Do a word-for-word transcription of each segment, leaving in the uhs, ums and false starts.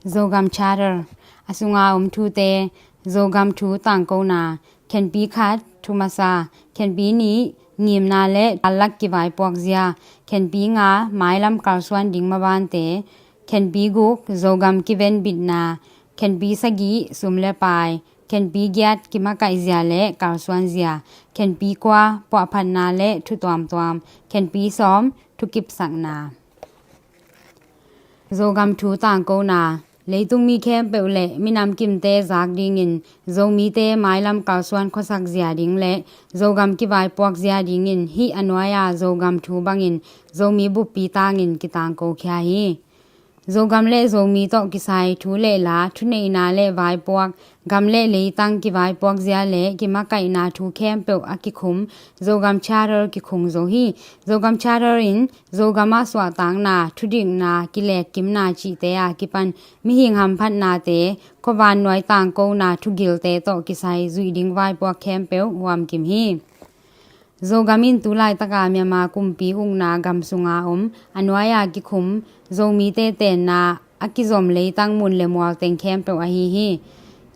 Zogam Charter, a sunga om thute. Zogam thu tangkona. Khenpi khat, thu masa. Khenpi nih, ngimna le tallak kivaipuak zia. Khenpi nga, mailam kalsuan ding mabante. Khenpi guk, Zogam kivenbitna. Khenpi sagih, sum le pai. Khenpi giat, kimakaih zia le kalsuan zia. Khenpi kua, puahphatna le thu tuamtuam. Khenpi sawm, thu kipsakna. Zogam thu tangkona. Leitung mi khempeuh le minam kimte zak dingin, Zomite mailam kalsuan khuasak zia ding le Zogam kivaipuak zia dingin, hih a nuai-a Zogam thu bangin Zomi buppi tangin kitangko khia hi. Zogam le Zomi tawh kisai thu le la, thuneihna le vaipuak, gam le leitang kivaipuak zia le kimakaihna thu khempeuh a kikhum Zogam Charter kikhung zo hi. Zogam Charter in Zogam ah suahtakna, thudikna, kilekkimna cihte a kipan mihing hamphatnate, khuavannuai tangkona thugilte tawh kisai zuih ding vaipuak khempeuh huamkim hi. Zogam in tu laitaka Myanmar kumpi ukna gam sunga om a nuai-a kikhum Zomite tenna a kizom leitang mun le mual teng khempeuh ahi hi.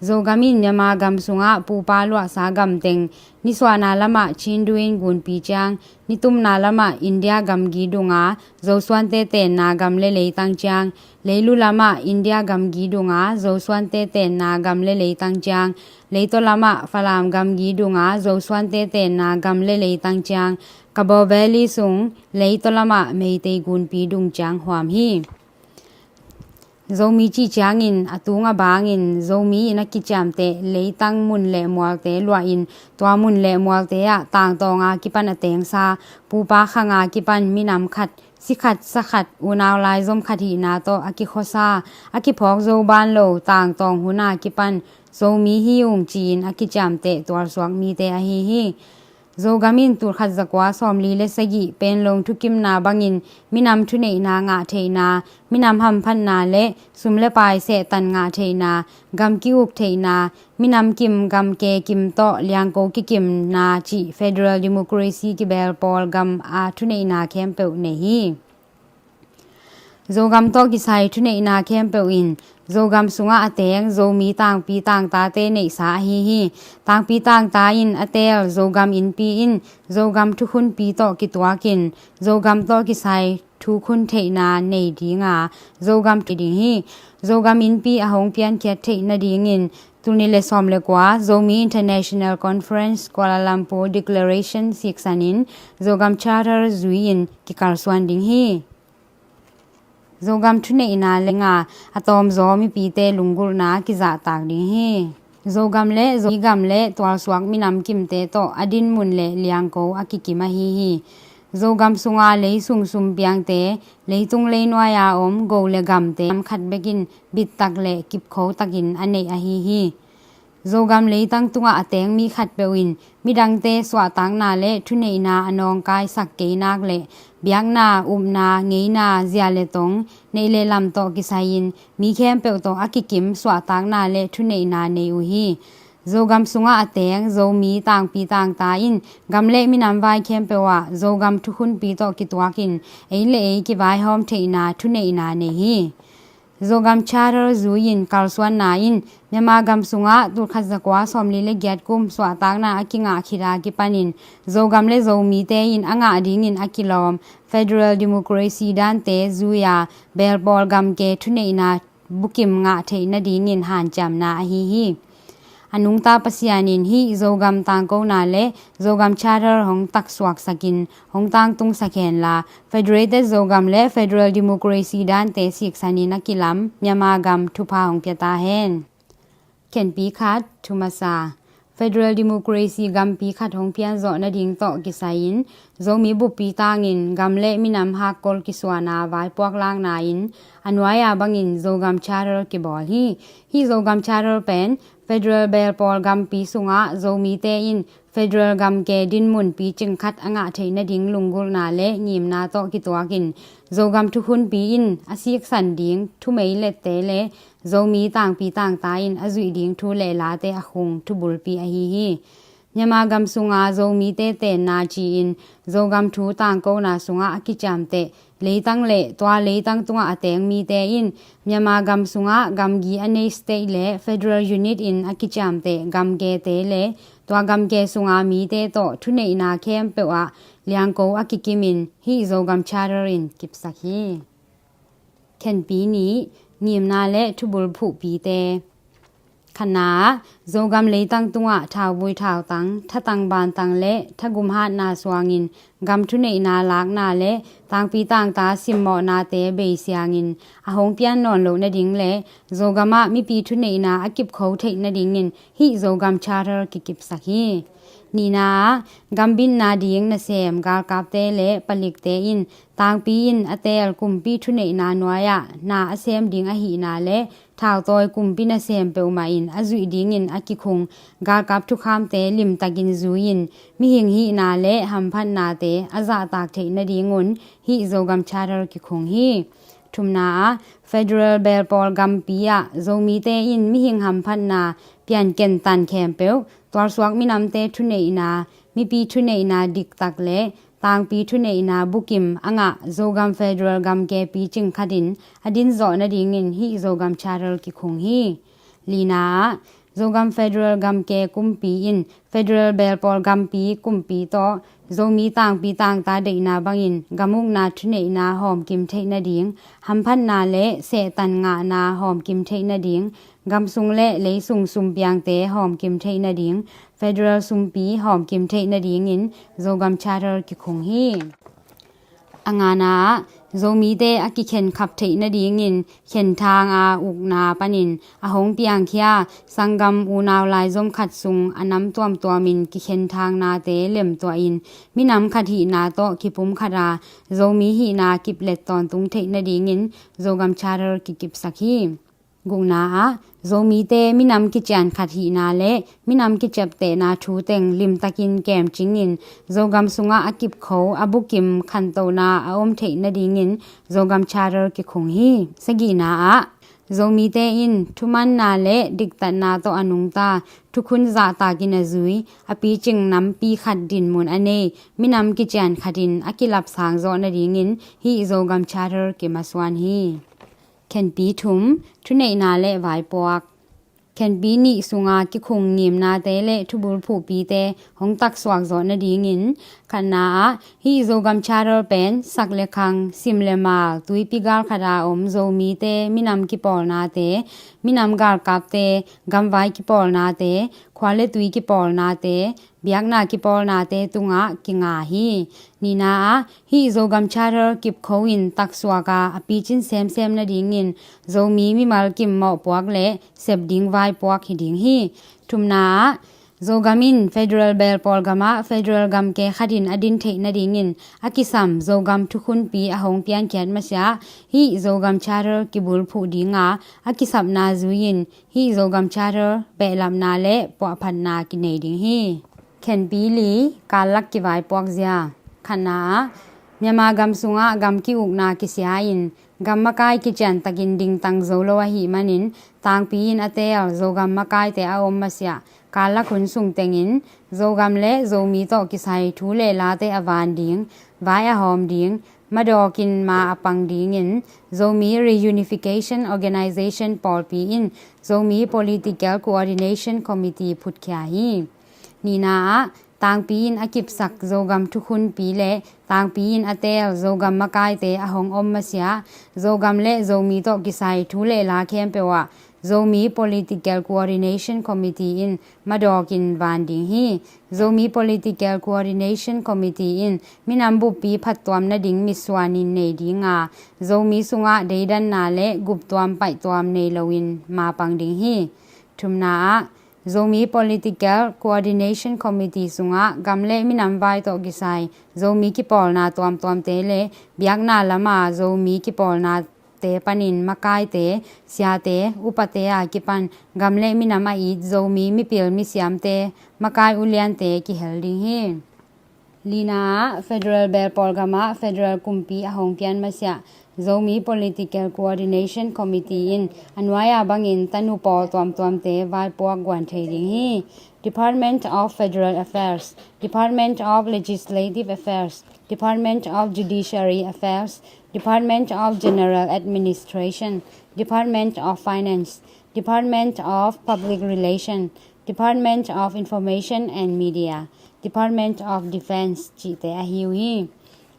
Zogam in Myanmar gam sungah pupa luahsa gam teng, nisuahna lamah Chindu in gunpi ciang, nitumna lamah India gamgi dunga Zosuante tenna gam le leitang ciang, leilu lamah India gamgi dunga Zosuante tenna gam le leitang ciang, leitaw lamah Falam gamgi dunga Zosuante tenna gam le leitang ciang, Kabaw Valley sung leitaw lamah Meitei gunpi dung ciang huam hi. Zomi cih ciangin a tung a bangin Zomi in a kiciamteh leitang mun le mualte luahin, tua mun le mualte ah tangtawnga kipan a tengsa, pupa khanga kipan minam khat, si khat sa khat, unau laizom khat hihna tawh a kikhuasa, a kiphawk zo ban lo tangtawng huna kipan Zomi hi ung ci-in a kiciamteh tualsuak mite ahi hi. Zogam in tulkhat zakua sawmli le sagih Panglong thukimna bangin minam thuneihna ngah theihna, minam hamphatna le sum le pai sehtan ngah theihna, gam ki-uk theihna, minam kim gam ke kim tawh liangko kikimna cih federal democracy kibel pawl gam a thuneihna khempeuh nei hi. Zogam tawh kisai thuneihna khempeuh in Zogam sungah a teng Zomi tangpi tangtate neihsa ahi hi. Tangpi tangta in a teel Zogam innpi in Zogam thukhunpi tawh kituakin Zogam tawh kisai thukhun theihna nei dinga Zogam thei ding hi. Zogam innpi a hong piankhiat theih nadingin tul nih le sawm le kua Zomi International Conference Kuala Lumpur Declaration siksanin Zogam Charter zui-in kikalsuan ding hi. Zogam thuneihna lenga a tawmzaw mipite lunggulhna kizahtak ding hi. Zogam le Zomi gam le tualsuak minam kimte tawh a dinmun le liangko a kikim ahi hi. Zogam sunga leisung sumpiangte, leitung leinuai-a om go le gamte nam khat bekin bittak le kipkhotakin a neih ahi hi. Zogam leitang tungah a teng mi khatpeuh in midangte suahtakna le thuneihna a nawngkaisak keinak le biakna, upna, ngeina, zia le tong, neih le lam tawh kisai-in mi khempeuh tawh a kikim suahtakna le thuneihna nei uh hi. Zogam sungah a teng Zomi tangpi tangta in gam le minam vai khempeuh ah Zogam thukhunpi tawh kituakin ei le ei kivaihawm theihna thuneihna nei hi. Zogam Charter zui-in kalsuanna in Myanmar gam sungah tulkhat zakua sawmli le giat kum suahtakna a kingah khit a kipanin Zogam le Zomite in a ngah dingin a kilawm federal democracy dante zui-a belpawl gamke thuneihna bukim ngah theih nadingin hanciamna ahi hi. A nungta Pasian in hih Zogam tangkona le Zogam Charter hong taksuaksakin hong tangtungsak henla, Federated Zogam le Federal Democracy dante siksanin a kilam Myanmar gam thupha hong pia ta hen. Khenpi khat, thu masa. Federal Democracy gampi khat hong pianzawh nading tawh kisai-in Zomi buppi tangin gam le minam hakkol kisuana vaipuak lakna in a nuai-a bangin Zogam Charter kibawl hi. Hih Zogam Charter pen federal belpawl gampi sungah Zomite in federal gamke dinmun picing khat a ngah theih nading lunggulhna le ngimna tawh kituakin Zogam thukhunpi in a siksan ding thumei lette le Zomi tangpi tangta in a zuih ding thu le late a khung thubulpi ahi hi. Myanmar gam sunga Zomite tenna ci-in Zogam thu tangkona sungah a kiciamteh Leitang le tua leitang tungah a teng mite in Myanmar gam sungah gamgi a nei state le federal unit in a kiciamteh gamgete le tua gamge sunga mite tawh thuneihna khempeuh ah liangko a kikimin hih Zogam Charter in kipsak hi. Khenpi nih, ngimna le thubul phuhpite. Khatna ah, Zogam leitang tungah thauvui thautang, thatang bantang le thagum hatna suangin gam thuneihna lakna le tangpi tangta simmawhnate bei siangin a hong pian nawn loh nading le Zogam ah mipi thuneihna a kipkho theih nadingin hih Zogam Charter kikipsak hi. Nihna ah, gambitna ding nasem galkapte le palikte in tangpi in a teel kumpi thuneihna nuai-ah na a sem ding ahihna le thautawi kumpi nasem peuhmah in a zuih dingin a kikhung galkap thukhamte limtakin zui-in mihing hihna le hamphatnate a zahtak theih nadingun hih Zogam Charter kikhung hi. Thumna ah, federal belpawl gampi ah Zomite in mihing hamphatna pianken tan khempeuh, tualsuak minamte thuneihna, mipi thuneihna diktak le tangpi thuneihna bukim a ngah Zogam federal gamke picing khatin a dinzawh nadingin hih Zogam Charter kikhung hi. Lina ah, Zogam federal gamke kumpi in federal belpawl gampi kumpi tawh Zomi tangpi tangta deihna bangin gamukna thuneihna hawmkim theih nading, hamphatna le sehtan ngahna hawmkim theih nading, gamsung le leisung sumpiangte hawmkim theih nading, federal sumpi hawmkim theih nadingin Zogam Charter kikhung hi. A ngana ah, Zomite a kikhenkhap theih nadingin khenthang a ukna panin a hong piangkhia sanggam unau laizom khat sung a nam tuamtuamin kikhenthangnate lemtuahin minam khat hihna tawh kipumkhat a Zomi hihna kiplet tawntung theih nadingin Zogam Charter kikipsak hi. Gukna ah, Zomite minam kician khat hihna le minam kiciaptehna thu teng limtakin kemcingin Zogam sungah a kipkho a bukim khantohna a om theih nadingin Zogam Charter kikhung hi. Sagihna ah, Zomite in thumanna le diktatna tawh a nungta thukhun zahtakin a zui a picing nampi khat dinmun a nei minam kician khatin a kilapsang zawh nadingin hih Zogam Charter kimasuan hi. Khenpi thum, thuneihna le vaipuak. Khenpi nih sunga kikhung ngimnate le thubul phuhpite hong taksuak zawh nadingin khatna ah hih Zogam Charter pen sak le khang, sim le mal, tuipi gal khata om Zomite minam kipawlnate, minam galkapte, gamvai kipawlnate, khua le tui kipawlnate, biakna kipawlnate tungah kinga hi. Nihna ah hih Zogam Charter kipkho in taksuak a a picin semsem nadingin Zomi mimal kim mawhpuak le sep ding vaipuak hi ding hi. Thumna ah Zogam in federal belpawl gamah federal gamke khatin a din theih nadingin a kisam Zogam thukhunpi a hong piankhiat masiah hih Zogam Charter kibulphuh dinga a kisapna zui-in hih Zogam Charter behlapna le puahphatna kinei ding hi. Khenpi li, kallak kivaipuak zia. Khatna ah Myanmar gam sungah gam ki-ukna kisia-in gam makai kiciantakin dingtang zo lo ahih manin tangpi in a teel Zogam makaite a om masiah kallak hun sung tengin Zogam le Zomi tawh kisai thu le late a van ding, vai a hawm ding, madawkin ma a pang dingin Zomi Reunification Organization pawlpi in Zomi Political Coordination Committee phutkhia hi. Nihna ah tangpi in a kipsak Zogam thukhunpi le tangpi in a teel Zogam makaite a hong om masiah Zogam le Zomi tawh kisai thu le la khempeuh ah Zomi Political Coordination Committee in madawkin van ding hi. Zomi Political Coordination Committee in minam buppi phattuam nading mitsuanin nei dinga Zomi sungah deidanna le guptuam paihtuam nei loin mapang ding hi. Thumna ah Zomi Political Coordination Committee sungah gam le minam vai tawh kisai Zomi kipawlna tuamtuamte le biakna lama Zomi kipawlna te panin makaite, siate, upate a kipan gam le minam a it Zomi mipil misiamte, makai uliante kihel ding hi. Lina ah federal belpawl gamah federal kumpi a hong pian masiah Zomi Political Coordination Committee in a nuai-a bangin tanu pawl tuamtuamte vaipuak guan thei ding hi. Department of Federal Affairs, Department of Legislative Affairs, Department of Judiciary Affairs, Department of General Administration, Department of Finance, Department of Public Relation, Department of Information and Media, Department of Defense cihte ahi uh hi.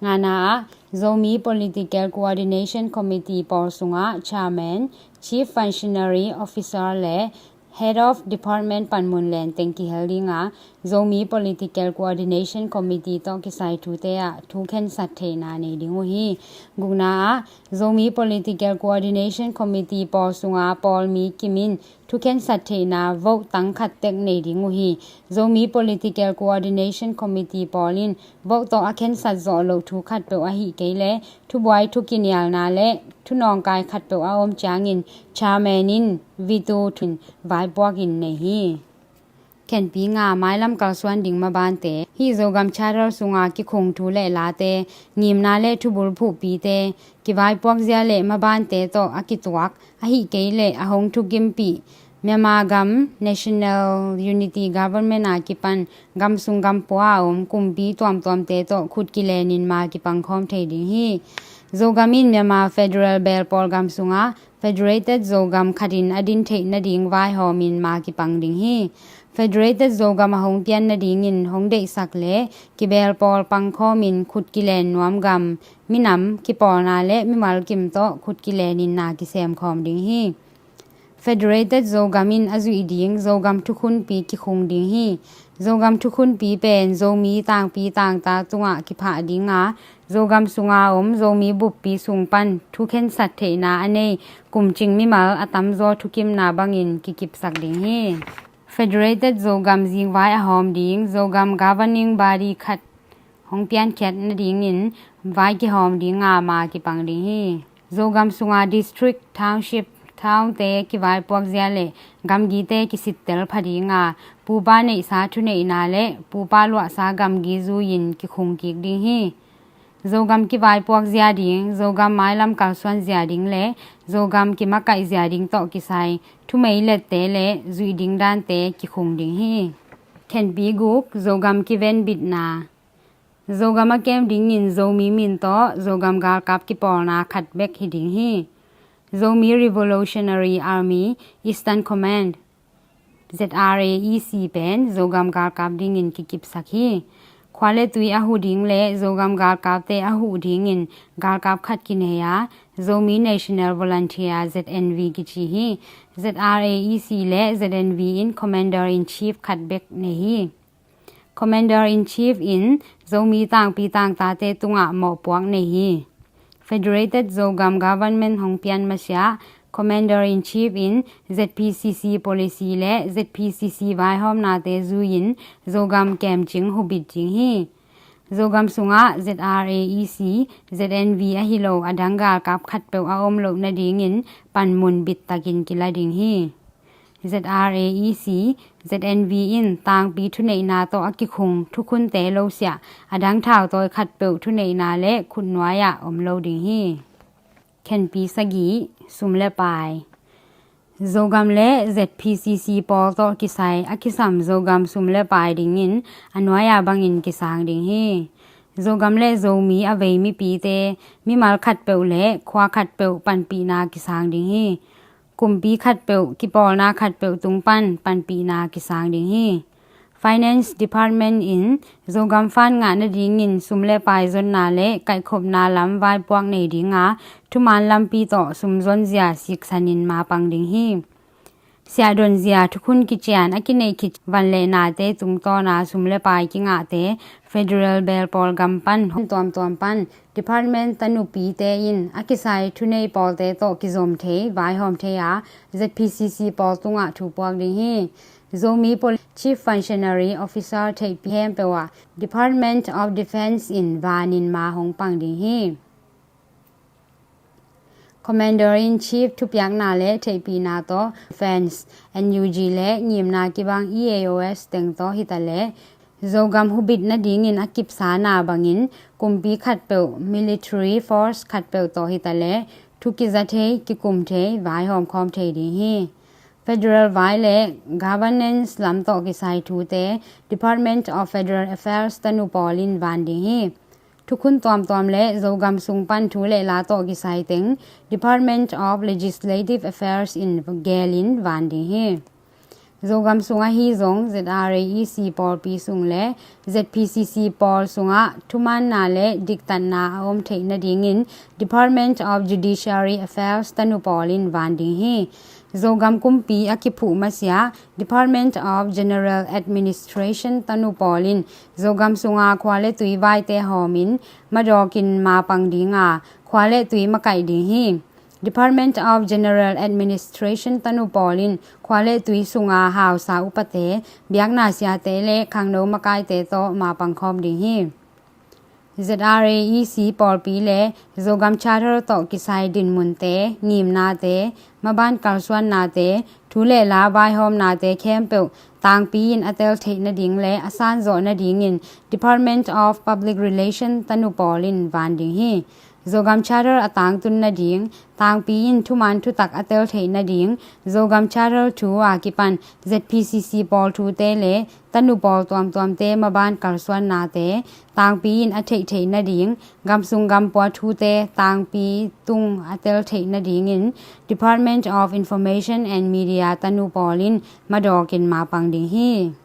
Ngana ah Zomi Political Coordination Committee pawl sungah Chairman, Chief Functionary Officer le Head of Department panmun len teng kihel dinga, Zomi Political Coordination Committee tawh kisai thute ah thu khensat theihna nei ding uh hi. Gukna ah Zomi Political Coordination Committee pawl sunga pawl mi kimin thu khensat theihna vote tang khat tek nei ding uh hi. Zomi Political Coordination Committee pawl in vote tawh a khensat zawh loh thu khatpeuh ahi kei le thubuai, thukinialna le thunawngkai khatpeuh a om ciangin Chairman in veto thu in vaipuak in nei hi. Khenpi nga, mailam kalsuan ding mabante. Hih Zogam Charter sunga kikhung thu le late, ngimna le thubul phuhpite, kivaipuak zia le mabante tawh a kituak ahi kei le a hong thukimpih Myanmar gam National Unity Government a kipan gam sung gam pua a om kumpi tuamtuamte tawh khut kilenin ma kipangkhawm thei ding hi. Zogam in Myanmar Federal belpawl gam sungah Federated Zogam khatin a din theih nading vaihawmin ma kipang ding hi. Federated Zogam a hong pian nadingin hong deihsak le kibelpawl pangkhawmin khut kilen nuam gam, minam, kipawlna le mimal kim tawh khut kilenin na kisemkhawm ding hi. Federated Zogam in a zuih ding Zogam thukhunpi kikhung ding hi. Zogam thukhunpi pen Zomi tangpi tangta tungah kiphah dinga, Zogam sunga om Zomi buppi sung pan thu khensat theihna a nei kumcing mimal a tamzaw thukimna bangin kikipsak ding hi. Federated Zogam zingvai a hawm ding Zogam governing body khat hong piankhiat nadingin vai kihawm dinga ma kipang ding hi. Zogam sunga district, township, townte kivaipuak zia le gamgite kisittel pha dinga, pupa neihsa thuneihna le pupa luahsa gamgi zui-in kikhung kik ding hi. Zogam kivaipuak zia ding, Zogam mailam kalsuan zia ding le Zogam kimakaih zia ding tawh kisai thumei lette le zuih ding dante kikhung ding hi. Khenpi guk, Zogam kivenbitna. Zogam a kem dingin Zomi min tawh Zogam galkap kipawlna khat bek hi ding hi. Zomi Revolutionary Army Eastern Command, Z R A E C pen Zogam galkap dingin kikipsak hi. Khua le tui a huh ding le Zogam galkapte a huh dingin galkap khat kinei a, Zomi National Volunteer, Z N V kici hi. Z R A E C le Z N V in Commander in Chief khat bek nei hi. Commander in Chief in Zomi tangpi tangtate tungah mawhpuak nei hi. Federated Zogam Government hong pian masiah Commander in Chief in Z P C C policy le Z P C C vaihawmnate zui-in Zogam kemcing hubit ding hi. Zogam sungah Z R A E C, Z N V ahi lo a dang galkap khatpeuh a om loh nadingin panmun bittakin kila ding hi. Z R A E C, Z N V in tangpi thuneihna tawh a kikhung thukhunte losiah a dang thautawi khatpeuh thuneihna le khutnuai-ah om lo ding hi. Khenpi sagih, sum le pai. Zogam le Z P C C pawl tawh kisai a kisam Zogam sum le pai dingin a nuai-a bangin kisang ding hi. Zogam le Zomi a vei mipite mimal khatpeuh le khua khatpeuh panpihna kisang ding hi. Kumpi khatpeuh, kipawlna khatpeuh tung pan panpihna kisang ding hi. Finance Department in Zogam fund ngah nadingin sum le pai zonna le kaihkhopna lam vaipuak nei dinga, thuman lampi tawh sum zonzia siksanin mapang ding hi. Siahdonzia thukhun kician a kineih khit van le nate tungtawna sum le pai kingahte Federal belpawl gam pan hon tuamtuam pan Department tanupite in a kisai thunei pawlte tawh kizom thei, vaihawm thei a, Z P C C pawl tungah thupuak ding hi. Zomi Poli-, Chief Functionary Officer theihpih khempeuh ah Department of Defense in vanin ma hong pang ding hi. Commander in Chief thupiakna le theihpihna tawh Defense, N U G le ngimna kibang E A O S teng tawh hitaleh Zogam hubit nadingin a kipsana bangin kumpi khatpeuh, military force khatpeuh tawh hitaleh thu kiza thei, kikum thei, vaihawm khawm thei ding hi. Federal vai le governance lam tawh kisai thute Department of Federal Affairs tanu pawl in van ding hi. thukhun tuamtuam le Zogam sung pan thu le la tawh kisai teng Department of Legislative Affairs in gelin van ding hi. Zogam sung ahi zong Z R A E C pawlpi sung le Z P C C pawl sungah thumaanna le diktatna a om theih nadingin Department of Judiciary Affairs tanu pawl in van ding hi. Zogam kumpi a kiphuh masiah Department of General Administration tanu pawl in Zogam sunga khua le tui vaite hawmin madawkin mapang dinga khua le tui makaih ding hi. Department of General Administration tanu pawl in khua le tui sunga hausa upate, biakna siate le khangno makaite tawh mapang khawm ding hi. Z R A E C pawlpi le Zogam Charter tawh kisai dinmunte, ngimnate, maban kalsuannate, thu le la vaihawmnate khempeuh tangpi in a tel theih nading le a sanzawh nadingin Department of Public Relation tanu pawl in van ding hi. Zogam Charter a tangtun nading, tangpi in thuman thutak a tel theih nading, Zogam Charter thu a kipan Z P C C pawl thute le tanu pawl tuamtuamte maban kalsuannate tangpi in a theih theih nading, gamsung gampua thute tangpi tung a tel theih nadingin Department of Information and Media tanu pawl in madawkin mapang ding hi.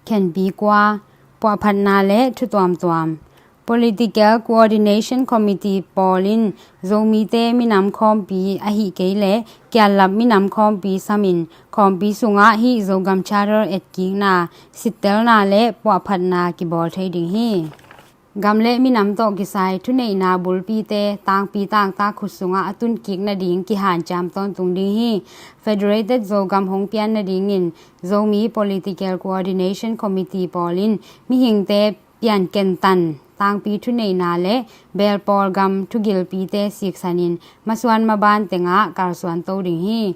Khenpi kua, puahphatna le thu tuamtuam. Political Coordination Committee pawl in Zomite minam khawmpi ahih kei le kiallap minam khawmpi samin khawmpi sungah hih Zogam Charter etkikna, sittelna le puahphatna kibawl thei ding hi. Gam le minam tawh kisai thuneihna bulpite tangpi tangtak khut sungah a tunkik nading kihanciam tawntung ding hi. Federated Zogam hong pian nadingin Zomi Political Coordination Committee pawl in mihingte pianken tan tangpi thuneihna le belpawl gam thugilpite siksanin masuan maban tengah kalsuan to ding hi.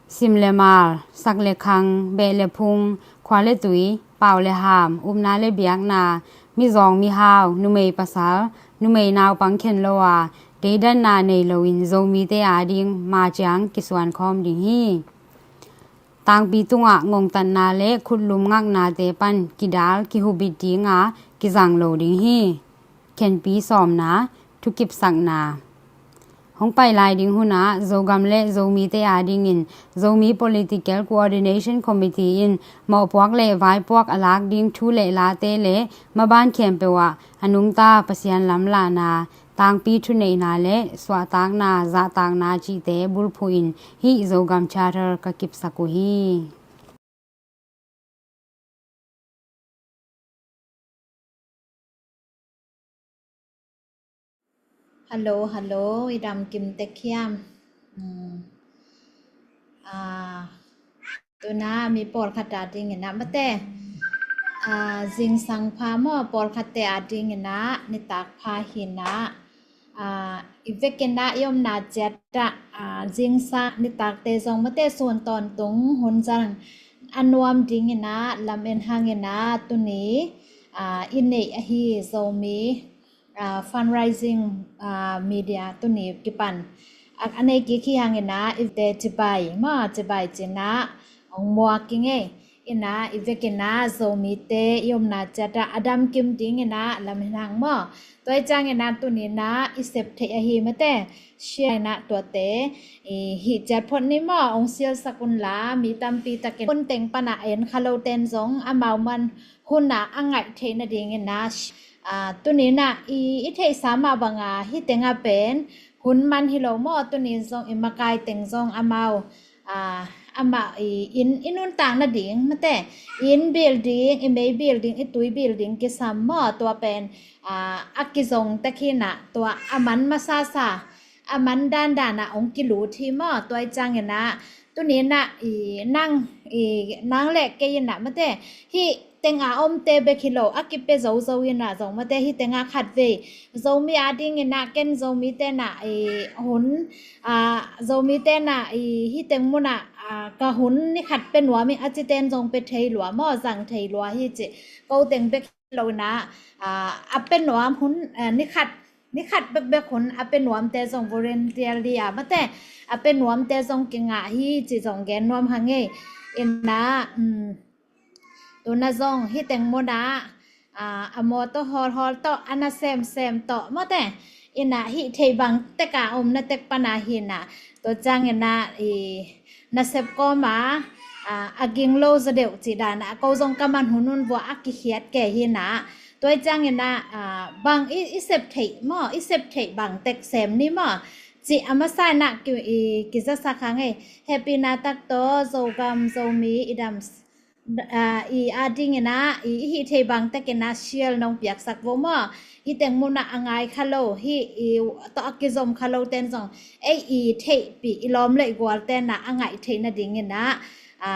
Sim le mal, sak le khang, beh le phung, khua le tui, pau le ham, upna le biakna, mizawng mihau, numei pasal, numei naupang khen lo a, deidanna nei loin Zomite ading maciang kisuan khawm ding hi. Tangpi tungah ngongtatna le khutlum ngaknate pan kidal kihubit dinga kizang lo ding hi. Khenpi sawmna, thukipsakna. Hong pai lai ding hunah Zogam le Zomite adingin Zomi Political Coordination Committee in mawhpuak le vaipuak a lak ding thu le late le maban khempeuh ah a nungta Pasian lamlahna, tangpi thuneihna le suahtakna, zahtakna cihte bulphuhin hih Zogam Charter ka kipsak uh hi. Hallo, hallo, i dam kim tek hiam? Hmm. Ah, tuna mi pawlkhat a dingin ah mate. Ah, zingsang pha maw, pawlkhatte a dingin ah nitak pha hi-in ah. Ah, i vekin ah i omna ciat ah, ah, zingsang nitakte zong mate sun tawntung hun zang a nuam dingin ah lam en hangin ah tuni, ah, i neih ahi Zomi, ah, fundraising, ah, media tuni kipan a, a nei kik hi hangin ah i te cibai maw, cibai ci-in ah hong muak ing ei. In ah i vekin ah Zomite i omna ciat ah a damkim dingin ah lam en hang maw. Tua hi ciangin ah tuni-in ah i sep theih ahi mate, share in ah tuate i hih ciat phot ni maw, hong sialsak unla mi tampi takin hun teng pan ah en kha lote'n zong amau man hun ah a ngaih theih nadingin ah, ah, tuni-in ah i, i theihsa mah banga hih teng ah pen hun man hi lo maw, tuni-in zong i makai teng zong amau, ah, amah i, inn, i nuntak nading mate, inn building, i mei building, i tui building kisam maw, tua pen, ah, a kizong tek hi-in ah tua a man masasa, a man dandan ah hong kilut hi maw. Tua hi ciangin ah tuni-in ah i nang, i nang le kei in ah mate, hih teng a omte bek hi lo, a kipia zozo in ah zong mate, hih teng ah khatvei Zomi a dingin ah ken Zomite'n ah i hun, ah, Zomite'n ah i hih teng mun ah, ah, ka hun ni khat pia nuam ing a cite'n zong pia thei lua maw, zang thei lua hi ci. Ko teng bek hi lo in ah, ah, a pia nuam hun, ah, ni khat, ni khat bekbek hun a pia nuamte zong voluntarily ah mate, a pia nuamte zong kingah hi ci zong gen nuam hang ei. In ah, um, tuna zong hih teng mun ah, a, a mawtaw hawlhawl tawh, a nasemsem tawh, mawte. Ina hih theih bang teka om na tek pana hina. Tua ciangina i nasep kawma, a, a ging lo zaw deuh ci dana, a ko zong ka man hunhun vua a kikhiat ke hina. Tua ciangina, a, bang i, i sep theih maw, i sep theih bang tek sem ni maw. Ci a masa ina ki, i, kizasak hang ei. Hehpihna tak tawh, Zogam, Zomi, i dam, a, i adingina, i, i hih theih bang tekina share nong piaksak vo maw. Hih teng muna a ngai kha lo, hih i tawh a kizom kha lo ten zong. Ei i theihpih, i lawm le i gual tena a ngaih theih nadingina, a,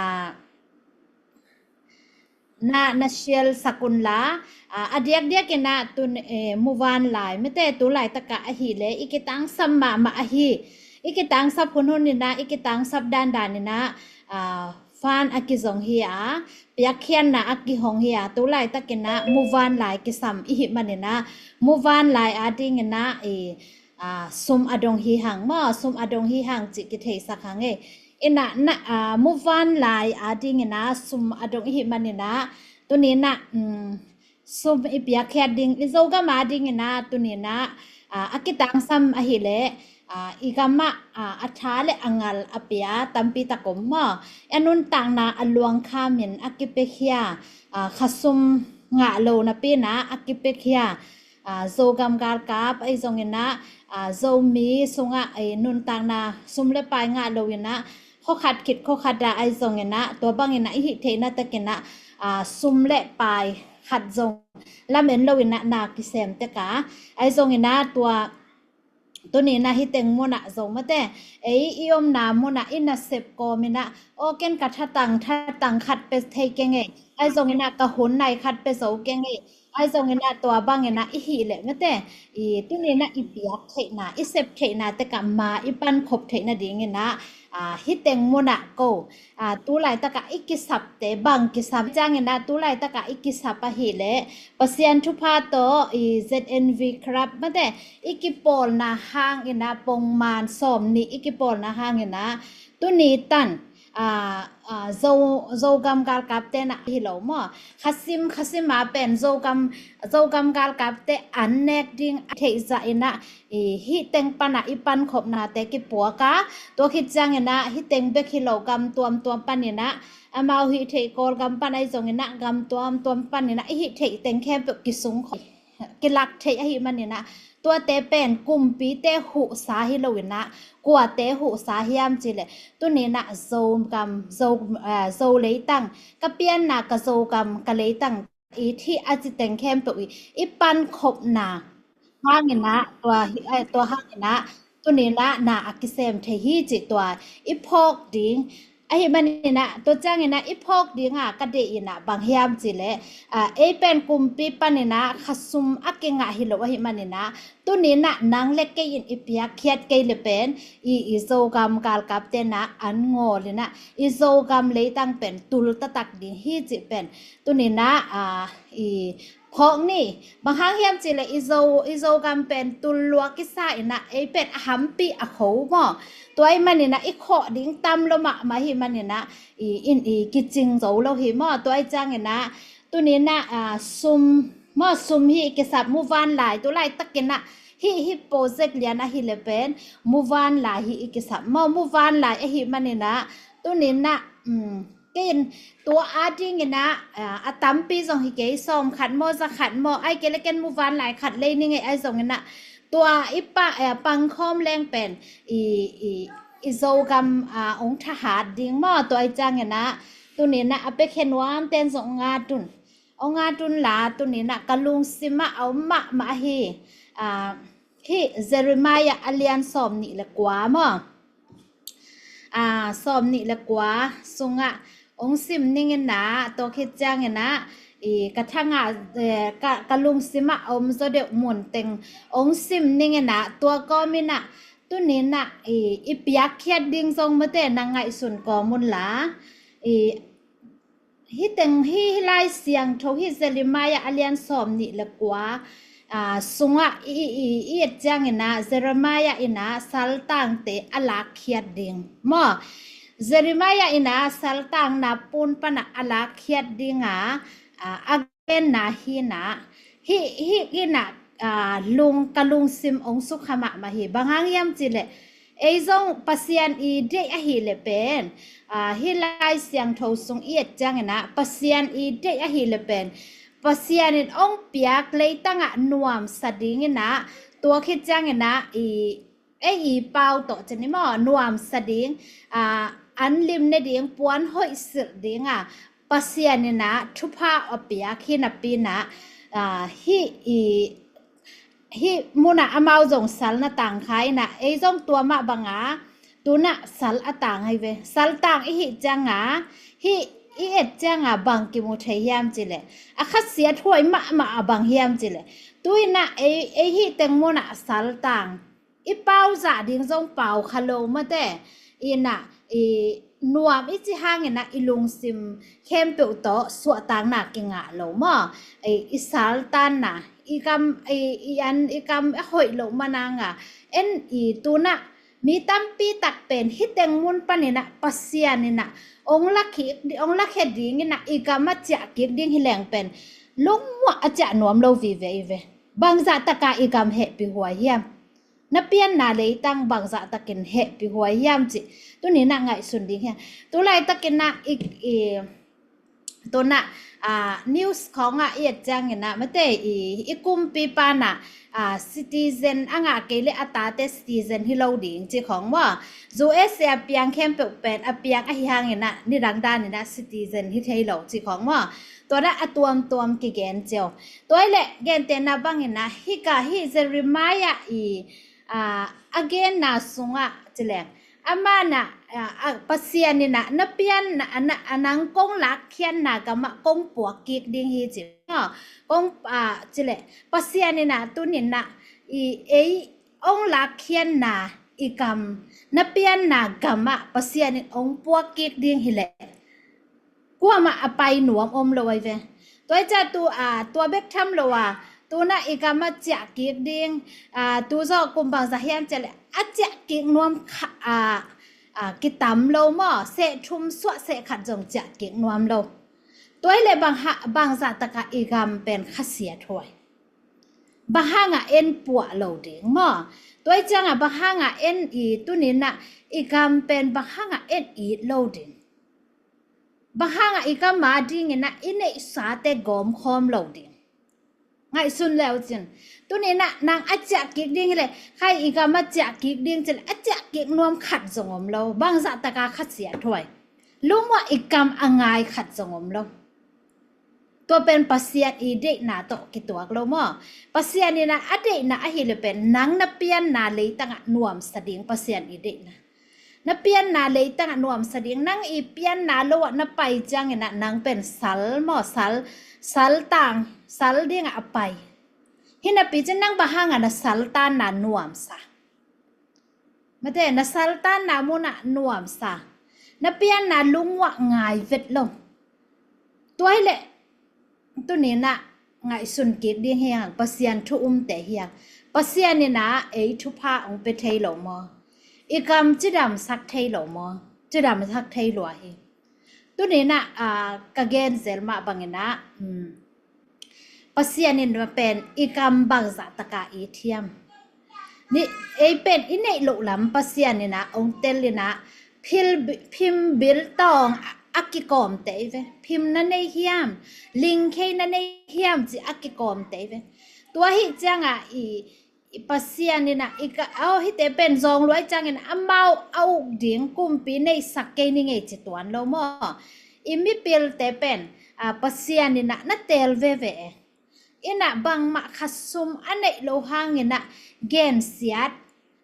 na, na share sak unla, a, a diakdiakina tun, eh, muvanlai, mete tu laitaka ahih leh, i kitangsap mahmah ahi, i kitangsap hunhunina, i kitangsap dandanina, a, fund a kizong hi a, piakkhiatna a kihong hi a, tu laitakina muvanlai kisam i hih manina, muvanlai adingina i, a, sum a dong hi hang maw, sum a dong hi hang cih kitheisak hang ei. Ina, na, a, muvanlai adingina sum a dong i hih manina, tunina, um, sum i piakkhiat ding, i Zogam adingina, tunina, a, a kitangsam ahih leh, a, i gamah, a, a tha le a ngal a pia tampi tak om maw. A nuntakna a luang khamin a kipiakhia, a, khasum ngah lo napina a kipiakhia, a, Zogam galkap ahi zongina, a, Zomi sungah, a, nuntakna sum le pai ngah loina, khua khat khit khua khata ahi zongina, tua bangina i hih theihna takina, a, sum le pai khat zong lamen loina na kisem teka ahi zongina, tua tunina hih teng muna zong mate, ei i omna muna i nasep kawmina, aw ken ka thatang, thatang khat pe thei keng ei, ahi zongina ka hun nai khat pe zo keng ei, ahi zongina tua bangina i hih leh mate, i tunina i piak theihna, i sep theihna teka ma i pankhop theih nadingina, a, hih teng muna ko, a, tu laitaka i kisapte bang kisap ciangina, tu laitaka i kisap ahih leh Pasian thupha tawh i Z N V Club mate, i kipawlna hangina, pongman sawm nih i kipawlna hangina, tuni tan, a, a, Zo, Zogam galkap tena hi lo maw. Khasim, khasima pen Zogam, Zogam galkapte an nek ding a theih zaina, i, hih teng pana i pankhopnate kipuaka, tua khit ciangina hih teng bek hi lo gam tuamtuam panina, amau hih theih Kawlgam pan ahi zongina, gam tuamtuam panina, i hih theih teng khempeuh kisung khop, kilak theih ahih manina, tuate pen kumpite huhsa hi loina, kuate huhsa hiam cih leh, tunina Zogam, Zo, a, Zo leitang, ka pianna ka Zogam, ka leitang, i thih a ci teng khempeuh i, i pankhopna hangina, tua hi, a, tua hangina, tunina na a kisem thei hi cih tua i phawk ding, ahih manina, tua ciangina i phawk dinga ka deihina bang hiam cih leh, a, ei pen kumpi panina khasum a kingah hi lo ahih manina, tunina nang le kei in i piakkhiat kei le pen, i, i Zogam galkaptena an ngawlina, i Zogam leitang pen tul taktak ding hi cih pen, tunina, a, i phawk ni, bang hang hiam cih leh i Zo, i Zogam pen tul lua kisa ina, ei pen a hampi a kho maw. Tua ahih manina i khawh ding tam lo mahmah ahih manina, i, in i kicing zo lo hi maw. Tua ahih ciangina, tunina, a, sum, maw sum hih i kisap muvanlai, tu laitakina, hih, hih project lian ahih leh pen, muvanlai hih i kisap maw, muvanlai ahih manina, tunina, um, Kei in tua adingina, a, a tampi zong hi kei, sawm khat maw, za khat maw, ahih kei leh ken muvanlai khat lei ning ei, ahi zongina tua i pa, a, pangkhawm leng pen i, i, i Zogam, a, ong thahat ding maw, tua ahih ciangina tunina a piakhia nuam ten zong ong at un, ong at unla, tunina ka lungsimah a om mahmah hi, a, hih Jeremiah a lian sawm nih le kua maw. A, sawm nih le kua sungah ong sim ningina, tua khit ciangina, i, ka thangah, e, ka, ka lungsimah a om zaw deuh mun teng ong sim ningina, tua kawmina, tunina, i, i piakkhiat ding zong mate na ngaihsun kawm unla, i, Hih teng hi, hih Lai Siangtho hi Jeremiah a lian sawm nih le kua, a, sungah i, i, i, i et ciangina Jeremiah ina saltangte a lakkhiat ding maw. Jeremiah ina saltangna pun pana a lakkhiat dinga, a, a genna hi inah, hih, hih inah, aa, lung, ka lungsim ong sukha mahmah hi. Bang hang hiam cih leh, ei zong Pasian i deih ahih leh pen, aa, hih Lai Siangtho sung i et ciang inah, Pasian i deih ahih leh pen, Pasian in ong piak leitangah nuamsa ding inah, tua khit ciang inah, i, ei i pau tawh ci ni maw, nuamsa ding, aa, an lim ne ding, puan hoih silh ding a, Pasian inah thupha a piak hi napi inah, aa, hih i, hih munah amau zong sal na tang kha inah, ei zong tua mah banga, tunah sal a tang ahi ve. Sal tang i hih cianga, hih i et cianga bang kimu thei hiam cih leh, a khasiathuai mahmah a bang hiam cih leh, tu inah ei, ei hih teng munah sal tang, i pau zah ding zong pau kha lo mate, inah, i nuam i ci hang inah i lungsim khempeuh tawh suahtakna kingah lo maw, i, i saltanna, i kam, i, i an, i kam a hoih loh mananga, en i tunah mi tampi tak pen hih teng mun pan inah Pasian inah ong la kik, ong lakhia ding inah i kam a ciah kik ding hi leng pen, lungmuah a ciah nuam lo vive i ve. Bangzah taka i kam hehpih huai hiam? Na pianna leitang bangzah takin hehpih huai hiam cih tuni inah ngaihsun ding hiam? Tulai takin ah i, i, tunah, aa, news khawngah i et ciang inah mate, i, i kumpipa inah, aa, citizen a ngah kei leh a tate citizen hi lo ding ci khawng maw. U S A a piang khempeuh pen a piang ahi hang inah nidang dan inah citizen hi thei lo ci khawng maw. Tua inah a tuamtuam kigen cio. Tua hi leh gentehna bang inah hika hih Jeremiah i, aa, a genna sungah ci leng, amah inah, aa, a, Pasian inah na pianna, a na, a nang kong lakkhiatna gamah kong puak kik ding hi ci maw. Kong, aa, ci leh Pasian inah tuni inah i ei ong lakkhiatna i kam, na pianna gamah Pasian in ong puak kik ding hi leh, kuamah a pai nuam om lo ahi ve. Tua hi ciah tu, aa, tua bek tham lo a, tunah i kam a ciah kik ding, aa, tu zawh kum bangzah hiam cih leh a ciah kik nuam kha, aa, aa, kitam lo maw, seh thum suah seh khat zong ciah kik nuam lo. Tua hi leh bang ha, bangzah taka i kam pen khasiathuai? Bang hanga en puah lo ding maw? Tua hi cianga bang hanga en i tuni inah i kam pen bang hanga en it lo ding? Bang hanga i kam a ding inah i neihsate gawmkhawm lo ding? Ngaihsun leu cin. Tuni inah nang a ciah kik ding hi leh, khai i kam a ciah kik ding ci leh a ciah kik nuam khat zong om lo. Bangzah taka khasiathuai? Lungmuah i kam a ngai khat zong om lo. Tua pen Pasian i deihna tawh kituak lo maw? Pasian inah a deihna ahih leh pen nang na pianna leitangah nuamsa ding Pasian i deihna. Na pianna leitangah nuamsa ding, nang i pianna lo ah na pai ciang inah nang pen sal maw, sal, sal tang, sal dingah a pai. Hi napi cin nang bang hanga na saltanna nuamsa? Mate, na saltanna munah nuamsa, na pianna lungmuah ngai vet lo. Tua hi leh tuni inah ngaihsun kik ding hi hang, Pasian thu umte hi hang. Pasian inah ei thupha ong pia thei lo maw? I kam cidamsak thei lo maw? Cidamsak thei lua hi. Tuni inah, aa, ka gen zel mah bang inah, um, Pasian in pen i kam bangzah taka it hiam? Ni, ei pen i neih loh lam Pasian inah ong tel inah phil, phim bil tawng a, a kikawmte i ve. Phim na nei hiam? Lingkhei na nei hiam ci a kikawmte i ve. Tua hi cianga i, i Pasian inah i ka, aw, hihte pen zawng luai ciangin amau a uk ding kumpi neihsak kei ni ngei ci tuan lo maw? I mipilte pen, a, Pasian inah na teel veve e. Inah bangmah kha sum a neih lo hang inah gensiat,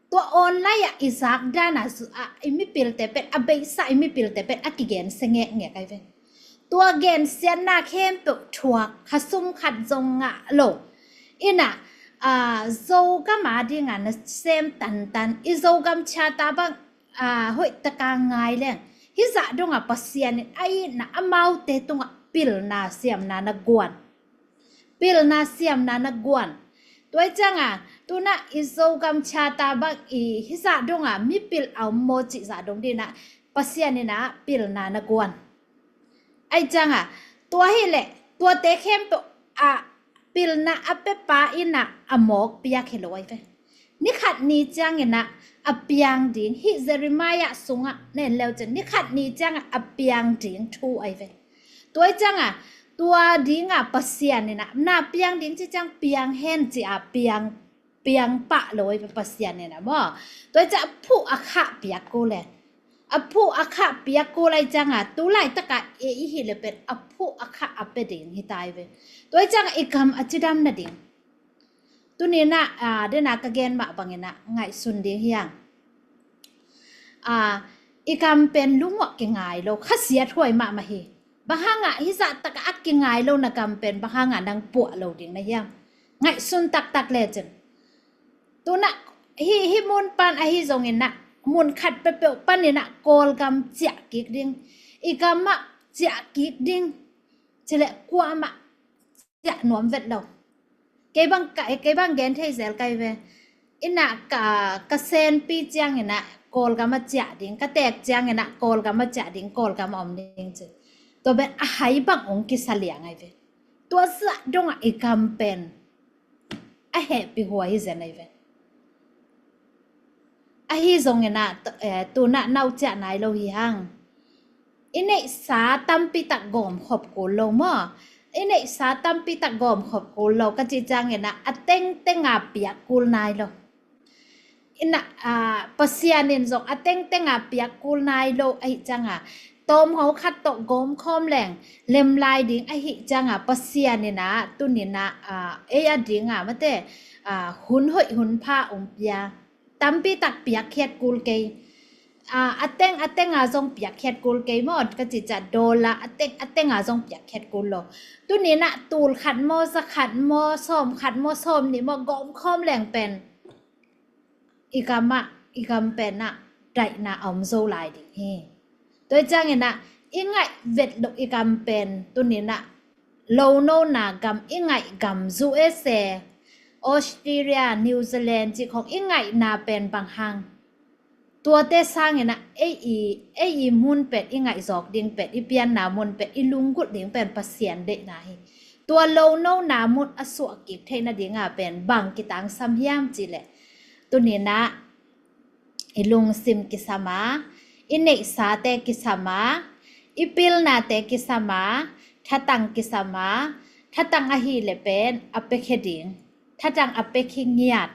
tua online ah i zak dan ah zu-, ah, i mipilte pen, a beisa i mipilte pen a kigensia ngekngek ahi ve. Tua gensiatna khempeuh thuak, kha sum khat zong ngah lo. Inah, aa, Zogam a dinga na sem tantan, i Zogam charter bang, aa, hoih taka ngai leng, hih zah donga Pasian in a itna amaute tungah pilna siamna na guan. Pilna siamna na guan. Tua hi cianga, tuna i Zogam charter bang i hih zah donga mipil a om maw cih zah dong dinah Pasian inah pilna na guan. Ahi cianga, tua hileh, tuate khempeuh a pilna a pepa in ah a mawk piak hi lo ahi ve. Ni khat ni ciangin ah a piang ding, hih Jeremiah sungah na en leu cin, ni khat ni ciangah a piang ding thu ahi ve. Tua ciangah tua dingah Pasian in ah na piang ding ci ciang piang hen ci a piang piang pah lo ahi ve Pasian in ah maw. Tua ciang a phuh a khah piak kul e. A phuh a khah piak kul ahi ciangah tu laitakah ei i hih le pen a phuh a khah a pia ding hi ta ahi ve. Tua ciangah i kam a cidam nading. Tuni in ah, a, den a ka gen mah bangin ah ngaihsun ding hi hang. A, i kam pen lungah kingai lo, khasiathuai mahmah hi. Bang hangah hih zahtakah a kingai lo na kam pen bang hangah nang puah lo ding na hiam? Ngaihsun taktak le cin. Tu in ah hih, hih mun pan ahi zongin ah mun khat peuhpeuh panin ah Kawlgam ciah kik ding, i gam ah ciah kik ding, ci leh kuamah ciah nuam vet lo. Kei bang ka, kei bang gen thei zel ka hi ve. In ah ka, ka senpi ciangin ah Kawlgam a ciah ding, ka teek ciangin ah Kawlgam a ciah ding, Kawlgam a om ding ci. Tua pen a hai bang hong kisa liang ahi ve. Tua zah dongah i kam pen a hehpih huai hi zen ahi ve. Ahi zongin ah, t-, eh, tu in ah na uh ciah nai lo hi hang. I neihsa tampi tak gawmkhop kul lo maw? I neihsa tampi tak gawmkhop kul lo ka cih ciangin ah a tengteng a piak kul nai lo. In ah, a, Pasian in zong a tengteng a piak kul nai lo ahih ciangah tawmnga khat tawh gawmkhawm leng lem lai ding ahih ciangah Pasian in ah tuni in ah, a, ei a dingah mate, a, hun hoih hun pha hong pia. Tampi tak piakkhiat kul kei. A, a teng, a teng a zong piakkhiat kul kei maw? Ka cih ciang dollar a teng, a teng a zong piakkhiat kul lo. Tuni in ah tul khat maw, za khat maw, sawm khat maw, sawm nih maw, gawmkhawm leng pen i gam ah, i gam pen ah daihna a om zo lai ding hi. Tua ciangin ah i ngaih vet loh i gam pen tuni in ah lonona gam i ngaih gam, U S A, Australia, New Zealand cih khong i ngaihna pen bang hang? Tuate sangin ah ei i, ei i mun pen i ngaih zawk ding pen, i pianna mun pen, i lunggulh ding pen Pasian deihna hi. Tua lonona mun a suah kik theih nading a pen bang kitangsam hiam cih leh tuni in ah i lungsim kisam a, i neihsate kisam a, i pilnate kisam a, thatang kisam a, thatang ahih leh pen a piakhia ding, thatang a piakhia ngiat.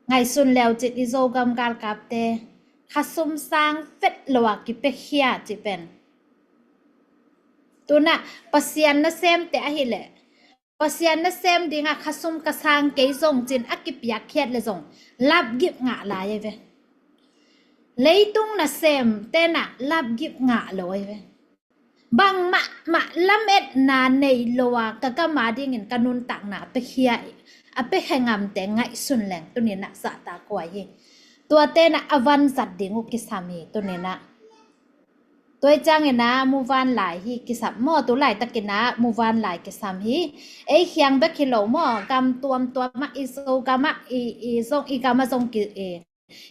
Ngaihsun leu cin i Zogam galkapte khasum sang vet lo a kipiakhia cih pen. Tu in ah Pasian nasemte ahih leh Pasian nasem dingah khasum ka sang kei zong cin a kipiakkhiat leh zong lapgip ngah lai ahi ve. Leitung nasemte in ah lapgip ngah lo ahi ve. Bangmah mah lametna nei lo a ka gam a dingin ka nuntakna a piakhia, a piakhia ngamte ngaihsun leng tuni in ah zahtakhuai hi. Tuate in ah a vanzat ding uh kisam hi tuni in ah. Tua ciangin ah muvanlai hi kisam maw, tu laitakin ah muvanlai kisam hi. Ei khiang bek hi lo maw, gam tuamtuam ah, i Zogam ah, i, i zong, i gam ah zong ki, i,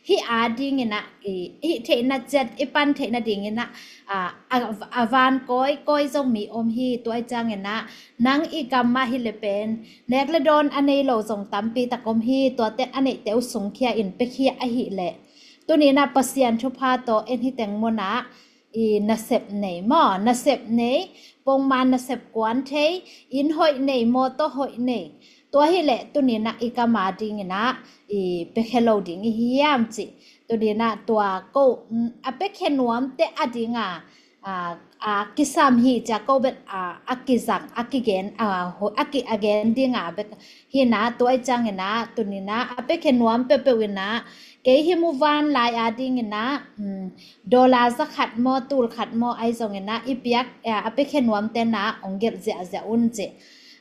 hih a dingin ah, i, hih theihna ciat i pan theih nadingin ah, a, a, a van kawikawi zong mi om hi. Tua ciangin ah nang i gam ah hi leh pen nek le dawn a nei lo zong tampi tak om hi. Tuate a neihte uh sungkhia in piakhia ahih leh tuni in ah Pasian thupha tawh en hi teng mun ah i nasep nei maw, nasep nei, pongman nasep kuan thei, inn hoih nei, mawtaw hoih nei. Tua hi leh tuni in ah i gam a dingin ah i piakhia lo ding i hiam cih tuni in ah tua ko, mm, a piakhia nuamte a ding a, a, a kisam hi ci a ko bek a, a kizang, a kigen, a, ho-, a ki, a gen ding a bek hi in ah, tua ciangin ah tuni in ah a piakhia nuam peuhpeuh in ah kei hih muvanlai a dingin ah, um, dollar za khat maw, tul khat maw ahi zongin ah i piak, a, a piakhia nuamte in ah hong gelh ziahziah un cih.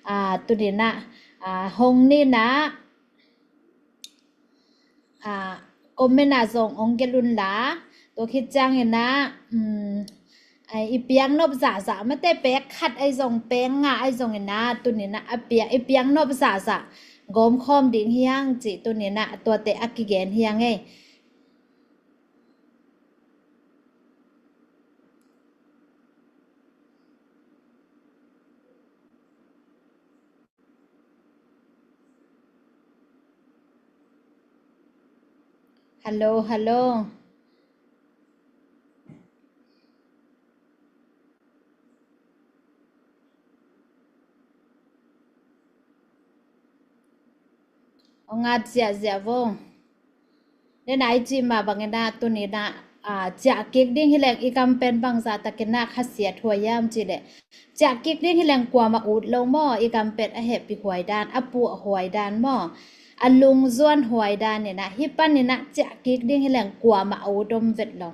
A, tuni in ah, a, hong ni in ah, a, comment ah zong hong gelh un la. Tua khit ciangin ah, um, a, i piaknop zahzah mate, pek khat ahi zong, pek nga ahi zongin ah tuni in ah a piak, i piaknop zahzah gawmkhawm ding hi hang cih tuni in ah tuate a kigen hi hang ei. Hello, hello. Ong at ziahziah vo. Nena i cih mah bangin ah tuni-in ah, a, ciah kik ding hi leng i kam pen bangzah takin ah khasiat huai hiam cih leh, ciah kik ding hi leng kuamah ut lo maw, i kam pen a hehpih huai dan, a puah huai dan maw, a lungzuan huai dan in ah, hih panin ah ciah kik ding hi leng kuamah ut om vet lo.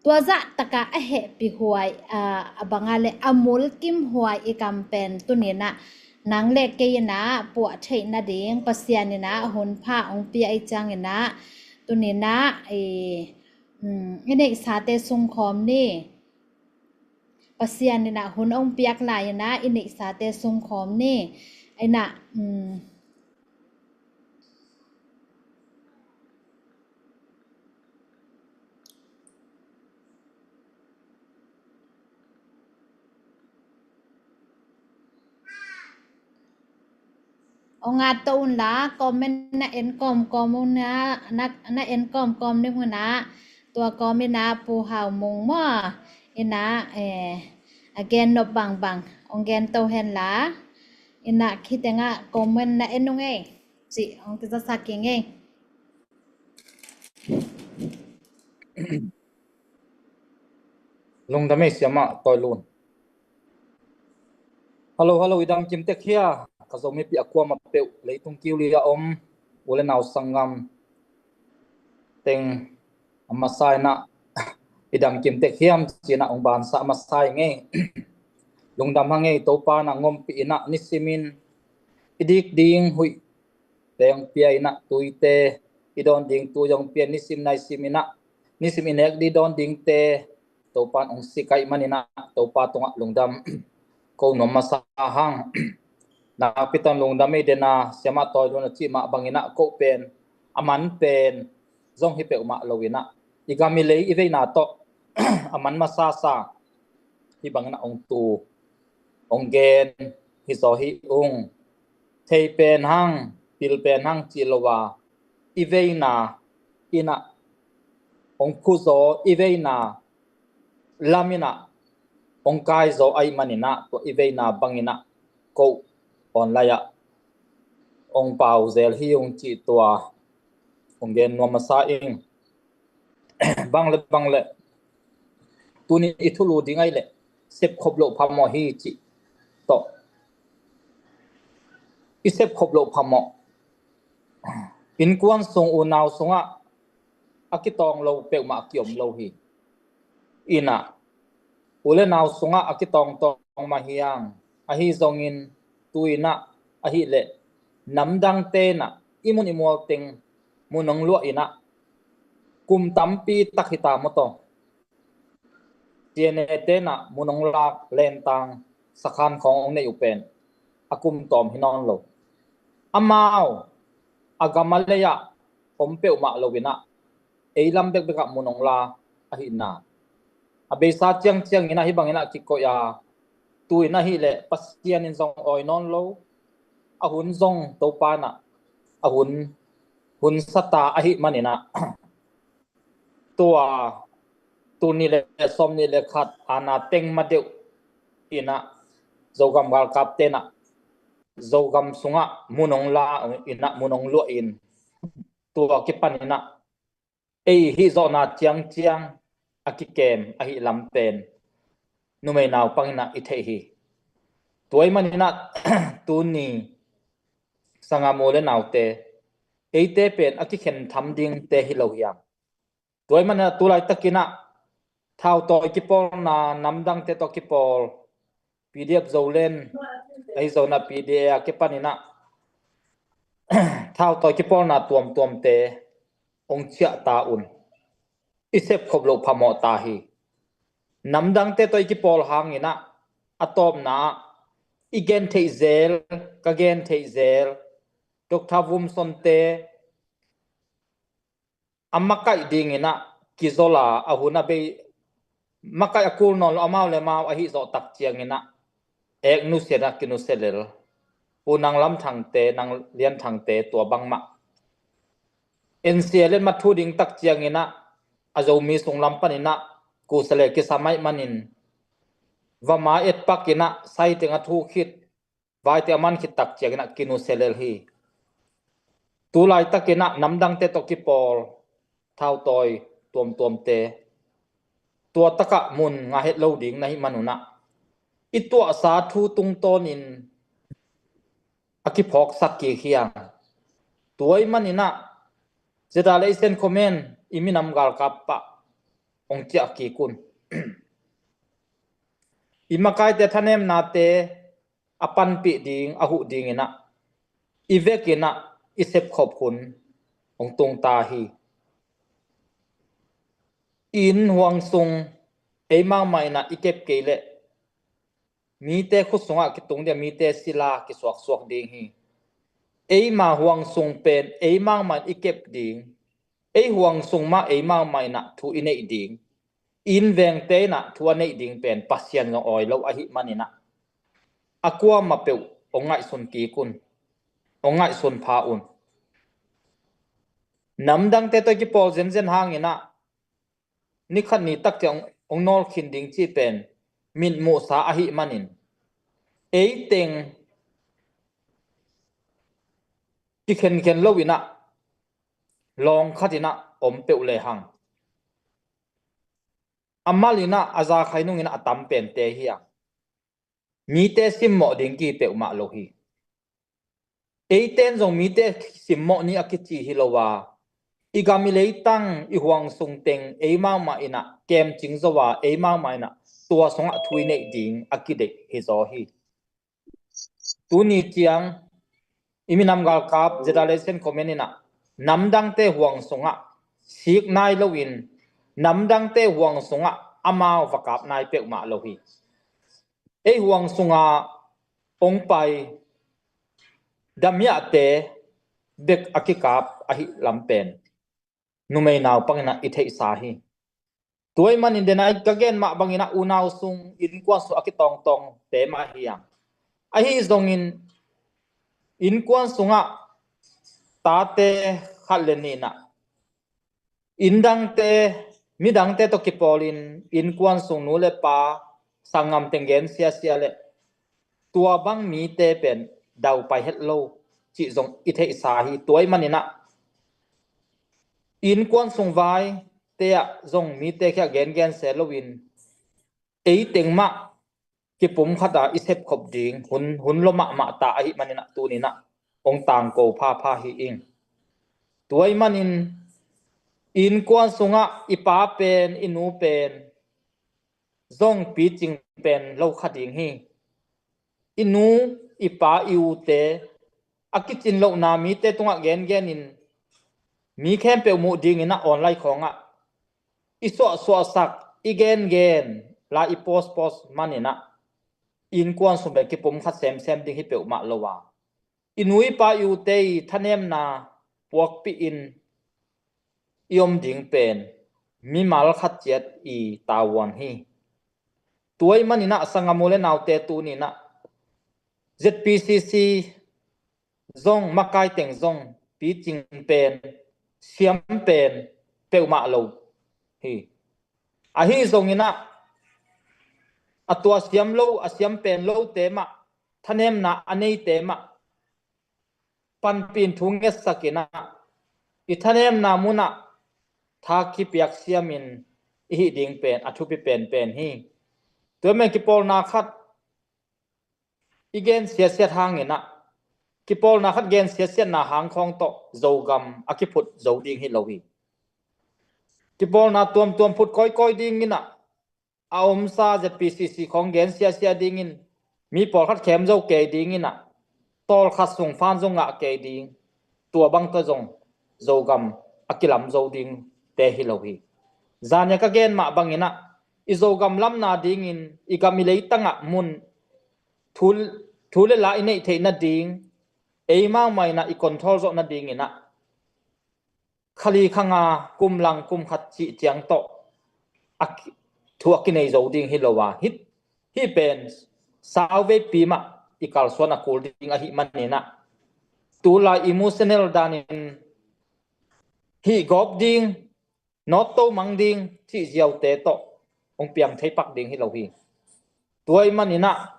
Tua zah takah a hehpih huai, a, a bang a leh a mulkim huai i kam pen tuni-in ah nang le kei in ah puah theih nading Pasian in ah hun pha ong pia i ciangin ah, tuni-in ah i, um, i neihsate sungkhawm ni. Pasian in ah hun ong piak lai-in ah i neihsate sungkhawm ni. In ah, um, ong at to un la, comment na en kawmkawm un na, na, na en kawmkawm ding un ah, tua kawm in ah Pu Hau Mung maw, in ah, eh, a gen nop bangbang ong gen to hen la, in ah khiteng ah comment na en ung ei, cih ong kizasak ing ei. Lungdam ei siamah Tawi Lun. Hello, hello, i dam kim tek hia? Ka Zomi pi a kuamah peuh, leitung kiuli a om u le nau sanggam teng a masa in ah i dam kim tek hiam ci-in ah ong bansa a masa ing ei. Lungdam hang ei, Topa in ah ngompih in ah nisimin i dik ding huih teng pia in ah, tuite i dawn ding tui ong pia, nisim naisim in ah, nisim i nek ding dawn dingte Topa in ong sik ahih manin ah Topa tungah lungdam ko nuam masa hang. Nakpi takin lungdam ei. Dena siamah Tawi Lun a cih mah bangin ah ko pen a man pen zong hi peuhmah lo-in ah, i gam i lei i veina tawh a man masasa hih bangin ah ong tu ong gen hi zaw hi ung. Thei pen hang, pil pen hang ci lo a, i veina in ah ong khu zaw, i veina lam in ah ong kai zaw ahih manin ah, tua i veina bangin ah ko online ah ong pau zel hi ung cih tua ong gen nuam masa ing. Bang le bang le, tuni i thulu ding ahih leh, sep khop loh phamawh hi cih tawh. I sep khop loh phamawh. Innkuan sung, unau sungah a kitawng lo peuhmah a kiom lo hi. In ah u le nau sungah a kitawngtawng mah hi hang, ahi zongin tu-in ah ahih leh namdangte in ah i mun i mual teng mun ong luah in ah, kum tampi tak hi ta maw taw. Sianete in ah mun ong lak, lentang sakhan khawng ong neih uh pen a kum tawm hi nawn lo. Amau a gam a lei ah om peuhmah lo-in ah, ei lam bekbek ah mun ong la ahihna. A beisa ciangciang in ah hih bangin ah kikoih a, tu-in ahih leh Pasian in zong awi nawn lo, a hun zong Topa in ah a hun, hun sa ta ahih manin ah, tua tul nih le sawmnih le khat aana teng ma deuh in ah Zogam galkapte in ah Zogam sungah mun ong la in ah, mun ong luah in, tua kipanin ah ei hih zawhna ciangciang a kikem ahih lam pen numei naupang in ah i theih hi. Tua ahih manin ah tuni sanggam u le naute, eite pen a kikhen tham dingte hi lo hiam? Tua ahih manin ah tu laitakin ah thautawi kipawlna, namdangte tawh kipawl, P D F Zoland, ahi zongin ah P D A a kipanin ah thautawi kipawlna tuamtuamte ong ciah ta un. I sep khop loh phamawh ta hi. Namdangte tawh i kipawl hangin ah a tawpna ah i gen theih zel, ka gen theih zel, Doctor Vumson-te a makaih dingin ah kizol a, a hun a bei, makaih a kul nawn lo, amau le amau ahi zawh tak ciangin ah ek nusia in ah kinusia lel. U Nang Lam Thangte, Nang Lian Thangte, tua bangmah N C L N mah thu ding tak ciangin ah a Zomi sunglam panin ah kusa le kisam ahih manin vama etpak in ah sai teng a thu khit, vai teng a man khit tak ciangin ah kinusia lel hi. Tu laitakin ah namdangte tawh kipawl thautawi tuamtuamte tua takah mun ngah het lo ding na hih manun ah i tuahsa thu tungtawnin a kiphawksak kik hi a. Tua ahih manin ah Zedale Asian Command i minam galkap pah hong ciah kik un. I makaite thanemnate a panpih ding a huh dingin ah i vekin ah i sepkhop hun hong tung ta hi. Inn huang sung eimah mah in ah i kep kei leh mite khut sungah kitung ding a, mite sila kisuaksuak ding hi. Eima huang sung pen eimah mah in i kep ding, ei huang sung mah eimah mah in ah thu i neih ding, inn vengte in ah thu a neih ding pen Pasian zong awi lo ahih manin ah a kuamah peuh hong ngaihsun kik un, hong ngaihsun pha un. Namdangte tawh i kipawl zenzen hangin ah ni khat ni tak ciang hong nawlkhin ding cih pen mitmuhsa ahih manin eiteng kikhenkhen lo in ah lawng khat in ah om peuh lehang a mal in ah a zakhai nung in ah a tam pente hi a, mite simmawh ding ki peuhmah lo hi. Eiten zong mite simmawh ni a kici hi lo a, i gam i leitang i huang sung teng eimah mah in ah kemcing zo a, eimah mah in ah tua sungah thu i neih ding a kideih hi zaw hi. Tuni ciang i minam galkap Zedale Asian Command in ah namdangte huang sungah sik nai loin namdangte huang sungah amau va kap nai peuhmah lo hi. Ei huang sunga hong pai damiahte bek a kikap ahih lam pen numei naupang in ah i theihsa hi. Tua ahih manin den a ka gen mah bangin ah unau sung innkuan sung a kitawngtawngte mah hi a, ahi zongin innkuan sungah tate khat le nih in ah inndangte, midangte tawh kipawlin innkuan sung nu le pa sanggam teng gen siasia le tua bang mite pen daupai het lo cih zong i theihsa hi. Tua ahih manin ah innkuan sung vaite ah zong mite khia gengen se loin eiteng mah kipumkhat a i sepkhop ding hun, hun lua mahmah ta ahih manin ah tuni in ah hong tangko phapha hi ing. Tua ahih manin innkuan sungah i pa pen i nu pen zong picing pen lo kha ding hi. I nu i pa i ute a kicin lohna mite tungah gengenin mi khempeuh muh dingin ah online khawngah i suahsuahsak i gengen la i postpost manin ah innkuan sung pen kipumkhat semsem ding hi peuhmah lo a, i nu i pa i ute i thanemna puakpih in i om ding pen mimal khat ciat i tavuan hi. Tua ahih manin ah sanggam u le naute tuni in ah Z P C C zong makai teng zong picing pen siam pen peuhmah lo hi. Ahi zongin ah a tua siam lo, a siam pen lote mah, thanemna a neite mah panpih in thu ngetsak in ah i thanemna munah tha kipiak siamin i hih ding pen a thupi penpen hi. Tua ahih manin kipawlna khat i gen siatsiat hangin ah, kipawlna khat gen siatsiatna hang khawng tawh Zogam a kiphut zo ding hi lo hi. Kipawlna tuamtuam phut kawikawi dingin ah, a omsa Z P C C khawng gen siasia dingin, mi pawlkhat khem zo kei dingin ah, tawlkhat sung fan zong ngah kei ding, tua bang tawh zong Zogam a kilam zo dingte hi lo hi. Zania ka gen mah bangin ah, i Zogam lamna dingin i gam i leitangah mun thu, thu le la i neih theih nading, eimau mah in ah i control zawh nadingin ah kha li kha nga, kum lang kum khat cih ciang tawh a ki-, thu a kinei zo ding hi lo a, hih, hih pen sauveipi mah i kalsuan a kul ding ahih manin ah, tulai emotional danin hih gawp ding, nawt to mang ding cih ziaute tawh hong piang thei pak ding hi lo hi. Tua ahih manin ah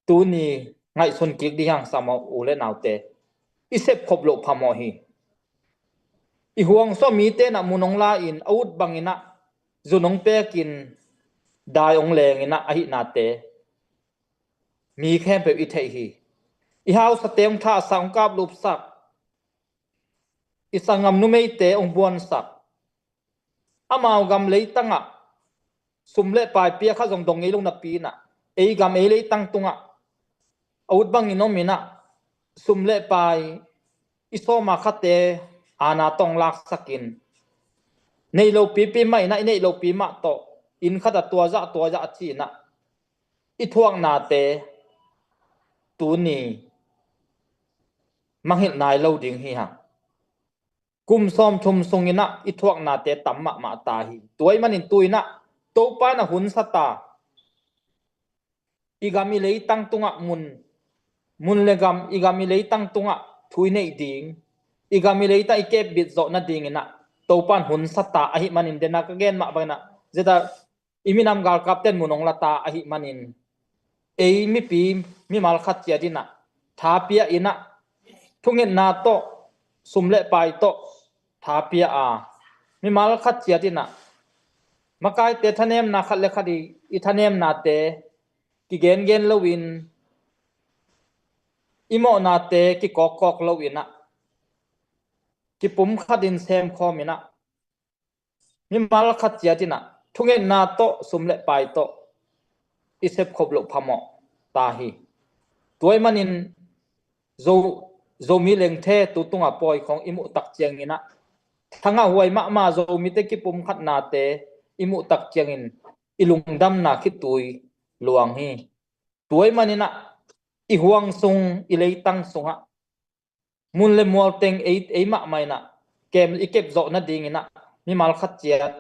tuni ngaihsun kik ding hi hang sam aw u le naute. I sepkhop loh phamawh hi. I huang sua mite in ah mun hong la-in a ut bangin ah zun hong pekin dai hong lengin ah ahihnate mi khempeuh i theih hi. I hausate hong thahsak, hong kaplupsak, i sanggam numeite hong buansak, amau gam leitangah sum le pai pia kha zong dong ngei lo napi in ah ei gam ei leitang tungah a ut bangin om in ah sum le pai i sawm a khate aana tawh hong laksakin, neih loh pipi mah in ah i neih loh pi mah tawh inn khatah tua zah tua zah ci-in ah i thuaknate tuni mangngilh nai lo ding hi hang. Kum sawmthum sungin ah i thuaknate tam mahmah ta hi. Tua ahih manin tu-in ah Topa in ah hun sa ta, i gam i leitang tungah mun, mun le gam, i gam i leitang tungah thu i neih ding, i gam i leitang i kepbit zawh nadingin ah Topa in hun sa ta ahih manin, den a ka gen mah bangin ah, zeta i minam galkapte'n mun hong la ta ahih manin, ei mipi mimal khat ciat in ah tha pia in ah, thungetna tawh, sum le pai tawh tha pia a, mimal khat ciat in ah makaite thanemna khat le khat i, i thanemnate kigengen loin, i mawhnate kikawkkawk loin ah kipumkhatin semkhawm in ah, mimal khat ciat in ah thungetna tawh, sum le pai tawh i sepkhop loh phamawh ta hi. Tua ahih manin Zo, Zomi lengthe tu tungah pawi khawng i muh tak ciangin ah, thangah huai mahmah Zomite kipumkhatnate i muh tak ciangin i lungdamna khitui luang hi. Tua ahih manin ah i huang sung, i leitang sungah mun le mual teng ei, ei mahmah in ah kem, i kep zawh nadingin ah mimal khat ciat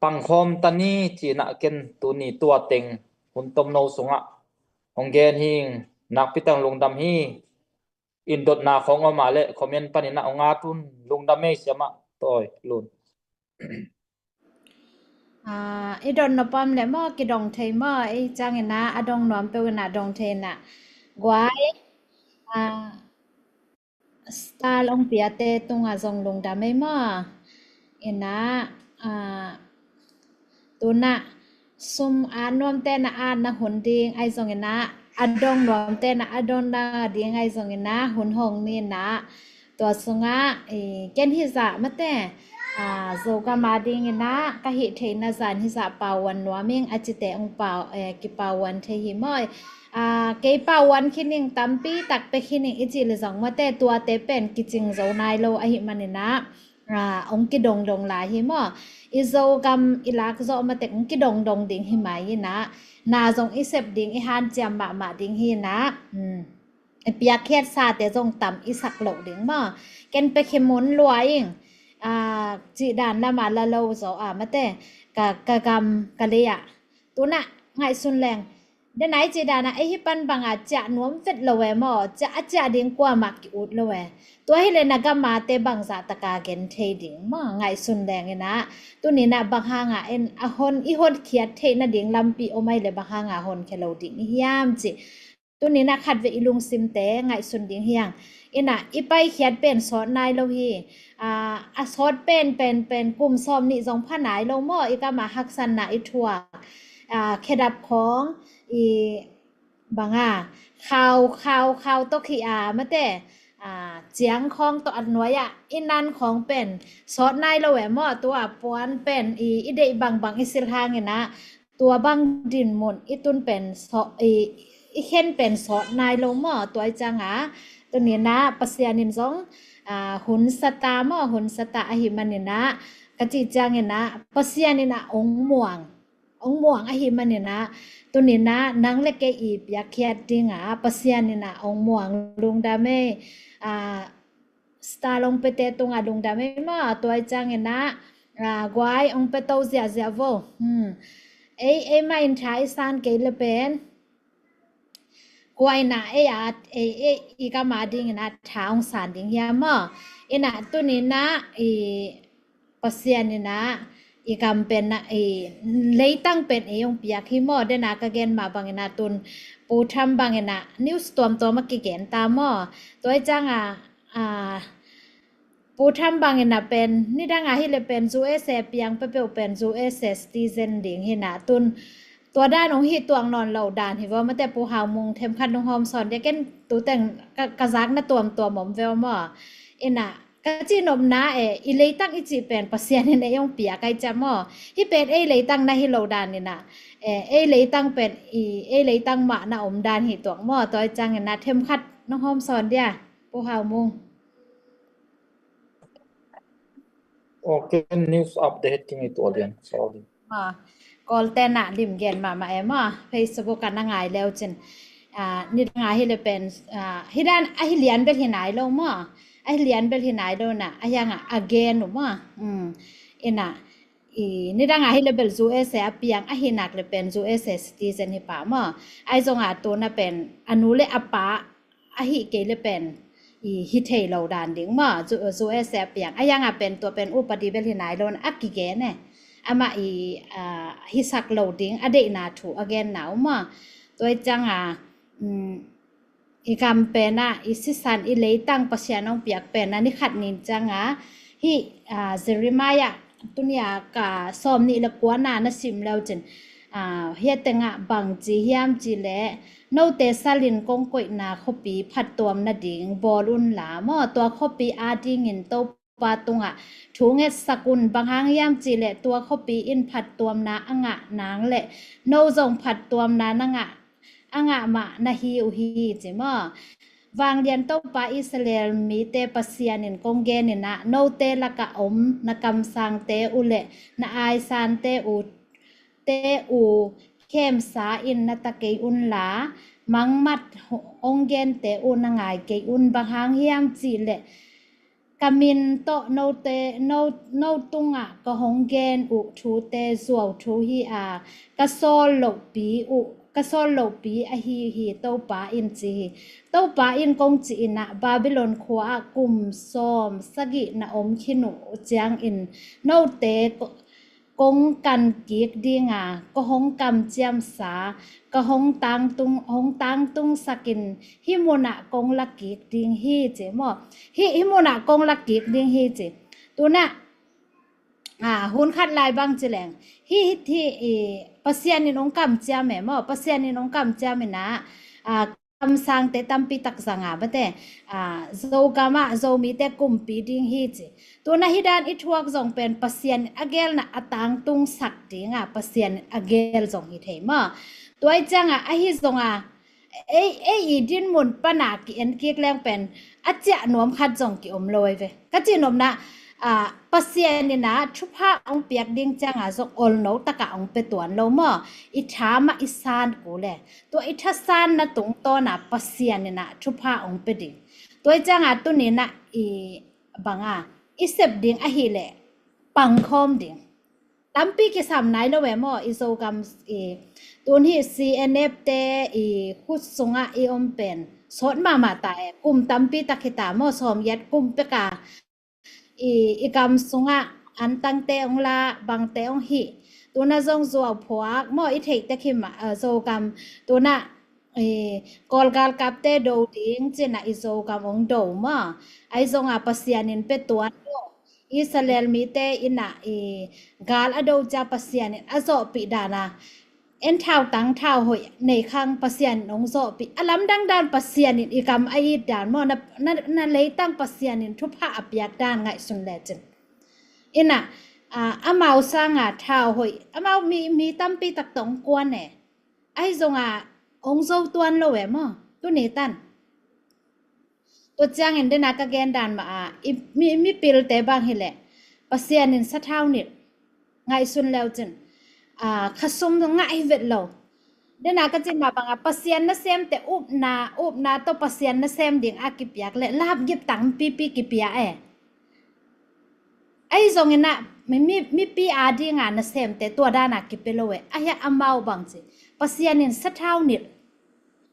pangkhawm ta ni ci-in ah ken tuni tua teng hun tomno sungah hong gen hi ing. Nakpi tak lungdam hi. Indotna khawng om a leh comment panin ah hong at un. Lungdam ei, Siamah Tawi Lun. Ah, i dot nop om leh maw, kidong thei maw, ei ciangin ah a dong nuam peuh in ah dong thei in ah. Guai, ah, star hong piate tungah zong lungdam ei maw. In ah, ah, tu-in ah sum at nuamte in ah at na hun ding ahi zongin ah, a dong nuamte in ah a dong nading ahi zongin ah hun hong ni in ah, tua sungah, eh, ken hizah mate, ah, Zogam adingin ah ka hih theihna zah in hizah pauhuan nuam ing a cite hong pau, eh, kipauhuan thei hi maw. Ah, kei pauhuan khin ing, tampi tak pia khin ing i cih leh zong mate, tuate pen kicing zo nai lo ahih manin ah, ah, hong kidongdong lai hi maw. I Zogam i lak zawh mate hong kidongdong ding hi mai in ah, na zong i sep ding, i hanciam mahmah ding hi in ah. Hmm. I piakkhiat sate zong tam i sak loh ding maw. Ken pia khin mun lua ing, ah, cih dan lamah la lo zaw a mate, ka, ka gam ka lei ah. Tu-in ah ngaihsun leng, den a i cih dan ah ei hih pan bangah ciah nuam vet lo e maw, ciah, a ciah ding kuamah ki-ut lo e. Tua hi leh na gam ate bangzah taka gen thei ding maw, ngaihsun leng in ah. Tuni-in ah bang hangah en a hon, i hotkhiat theih nading lampi om ahih leh bang hangah honkhia lo ding i hiam cih tuni-in ah khatvei i lungsimte ngaihsun ding hi hang. In ah i paikhiat pen sawt nai lo hi. Ah, a sawt pen, pen, pen kum sawmnih zong pha nai lo maw, i gam ah haksatna i thuak, ah, khedap khawng, i bang a, khau, khau, khau tawh khih a mate, ah, ciang khawng tawh a nuai ah i nan khawng pen sawt nai lo e maw, tua puan pen i, i deih bangbang i silh hangin ah, tua bang dinmun i tun pen sawt, i, i khen pen sawt nai lo maw. Tua ahih ciangah tuni-in ah Pasian in zong, ah, hun sa ta maw, hun sa ta ahih manin ah, ka cih ciangin ah Pasian in ah hong muang, hong muang ahih manin ah, tuni-in ah nang le kei i piakkhiat dingah Pasian in ah hong muang. Lungdam ei, ah, star hong piate tungah lungdam ei maw. Tua ahih ciangin ah, ah, guai hong pia to ziahziah vo. Hmm. Ei, ei mah in tha i san kei leh pen, kua in ah ei a, ei, ei i gam a ding in ah tha hong san ding hiam maw? In ah tuni in ah i Pasian in ah i gam pen ah, i leitang pen ei hong piak hi maw? Den a ka gen mah bang in ah tun Pu Trump bang in ah news tuamtuam a kigen ta maw? Tua i ciang a, a, Pu Trump bang in ah pen nidang a hi le pen U S A piang peuhpeuh pen U S A citizen ding hi in ah tun tua dan hong hi tuak nawn lo dan hi vaw mate Pu Hau Mung themkhat nong hawm sawn dia ken tu teng ka, ka zak na tuamtuam om veu maw? In ah ka cihnopna e, i leitang i cih pen Pasian in ei hong piak ai cia maw? Hi pen ei leitang na hi lo dan in ah, e, ei leitang pen i, ei leitang mah na om dan hi tuak maw? Tua i ciang in ah themkhat nong hawm sawn dia, Pu Hau Mung. Okay, news update ting i tuah lian. Sorry. Maw, Kawlte na lim gen mahmah e maw, Facebook a na ngai leu cin. Ah, nidang a hi le pen, ah, hi dan a hi lian bel hi nai lo maw. A hi lian bel hi nai lo na, a hiang a, a gen uh maw. Mm. In ah, i, nidang a hi le bel U S A a piang, a hi nak le pen U S A citizen hi pah maw. Ai zong a tu na pen, a nu le a pa, a hi kei le pen, i, hi thei lo dan ding maw, U-, U S A piang. A hiang a pen tua pen upadi bel hi nai lo na a kigen e. Amah i, a, hisak lo ding, a deihna thu, a genna uh maw. Tua i ciang a, um, i gam pen ah, i sisan, i leitang Pasian hong piak pen ah, ni khat ni ciang a, hi, a, Jeremiah, tuni a ka sawm nih le kua na na sim leu cin. A, hi a teng ah bang ci hiam cih leh, note salin kong koihna khuapi phattuam nading bawl un la maw, tua khuapi a dingin Topa tungah thu ngetsak un, bang hang hiam cih leh tua khuapi in phattuamna a ngah nang le no zong phattuamna na ngah, a ngah mah na hi uh hi ci maw. Vanglian Topa Israel mite Pasian in kong gen in ah, note lakah om na kamsangte uh le na aisante uh te uh khemsa in na ta kei un la, mangmat hong gente uh na ngai kei un, bang hang hiam cih leh ka min tawh note, no, no tungah ka hong gen uh thute zuau thu hi a, ka sawl lohpi uh, ka sawl lohpi ahi hi, Topa in ci hi. Topa in kong cih in ah, Babylon khua ah kum sawm sagih na om khin uh ciangin note ko-, kong kan kik ding a, ka hong kamciamsa, ka hong tangtung, hong tangtungsak in hih munah kong la kik ding hi ci maw. Hih, hih munah kong la kik ding hi ci. Tunah, a, hun khat lai bang ci leng. Hih, hih, hih, i, Pasian in hong kamciam e maw. Pasian in hong kamciam in ah, a, kamsangte tampi tak zang a mate, a, Zogam ah Zomite kumpi ding hi ci. Tunah hi dan i thuak zong pen Pasian in a gelna a tangtungsak ding a, Pasian in a gel zong hi thei maw. Tua i ciang a, ahi zong a, ei, ei i dinmun pan a ki-en kik leng pen a ciah nuam khat zong ki-om lo ei ve. Ka cihnopna, a, Pasian in ah thupha hong piak ding ciang a zong olno tak a hong pia tuan lo maw. I tha mah i san kul e. Tua i thasanna tungtawn a Pasian in ah thupha hong pia ding. Tua i ciang a tuni in ah i bang a, i sep ding ahih leh pangkhawm ding. Tampi kisam nai lo e maw, i Zogam, i, tun hih C N F te i khut sungah i om pen sawt mahmah ta e, kum tampi tak hi ta maw, sawmgiat kum pek a, i, i gam sungah antangte hong la, bangte hong hih. Tunah zong zuau phuak maw, i theih tek hi mah, a, Zogam, tunah, i, Kawl galkapte do ding ci-in ah i Zogam hong do maw. Ahi zong a Pasian in pia tuan maw. Israel mite in ah i gal a do ciang Pasian in a zawhpih dan a, en thau tang thau hoih nei khang Pasian in hong zawhpih. A lamdang dan Pasian in i gam a it dan maw, na, na, na leitang Pasian in thupha a piak dan ngaihsun lecin. In ah, a, amau sang a thau hoih, amau mi, mi tampi tak tawh hong kuan e. Ahi zong a hong zo tuan lo e maw, tuni tan. Tua ciangin den a ka gen dan mah a, i, mi, mipilte bang hi leh, Pasian in sathau nilh ngaihsun leu cin, a, khasum ngah hi vet lo. Den a ka cih mah bang a, Pasian nasemte upna, upna tawh Pasian nasem ding a kipiak leh, lapgip tampipi kipia e. Ahi zongin ah, mi, mi, mipi a ding a nasemte tua dan a kipia lo e. Ahi a amau bang ci, Pasian in sathau nilh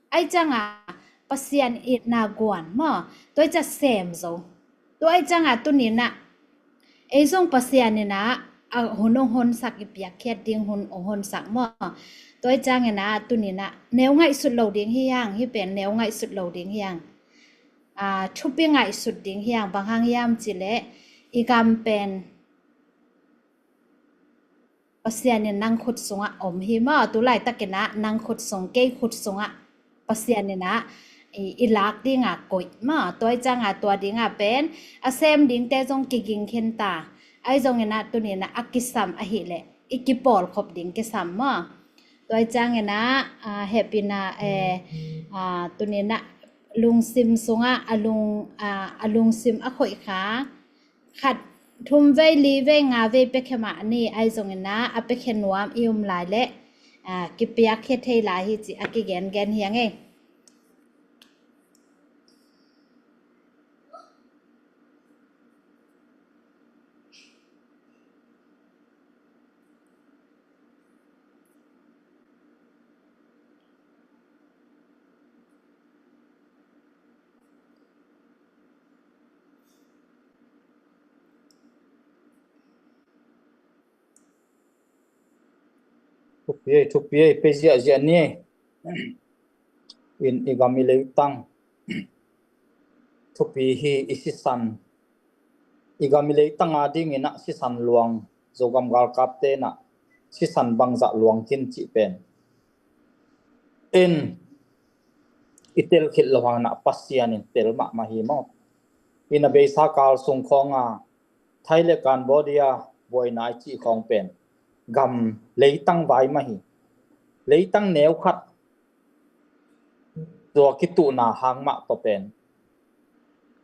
Ahi ciangah Pasian itna guan maw, tua ahi ciah sem zo. Tua ahi ciangah tuninah ei zong Pasian inah a hun hong honsak, i piakkhiat ding hun hong honsak maw. Tua ahi cianginah tuninah neu ngaihsut lo ding hi hang, hih pen neu ngaihsut lo ding hi hang. Ah, thupi ngaihsut ding hi hang, bang hang hiam cihleh i gam pen Pasian in nang khut sungah om hi maw. Tu laitakinah nang khut sung, kei khut sungah Pasian inah i, i lak dingah koih maw. Tua ahi ciangah tua dingah pen a sem dingte zong kiging khin ta. Ahi zonginah tuninah a kisam ahihleh i kipawlkhop ding kisam maw. Tua ahi cianginah, ah, hehpihna, eh, ah, tuninah lungsim sungah a lung, ah, a lungsim a khoih kha khat, thum vei, li vei, nga vei piakhia mah ni. Ahi zonginah a piakhia nuam i um lai leh, ah, kipiakhia thei lai hi cih a kigengen hi hang ei. Thupi ei, thupi ei, pe ziahziah ni ei. In i gam i leitang thupi hi. I sisan, i gam i leitang a dinginah sisan luang, Zogam galkapte inah sisan bangzah luang khin cih pen in i tel khit lo hanginah Pasian in tel mahmah hi maw. In a beisa kal sung khawnga Thai le Cambodia buaina i cih khawng pen gam leitang vai mah hi. Leitang neu khat tua kituhna hang mah tawh pen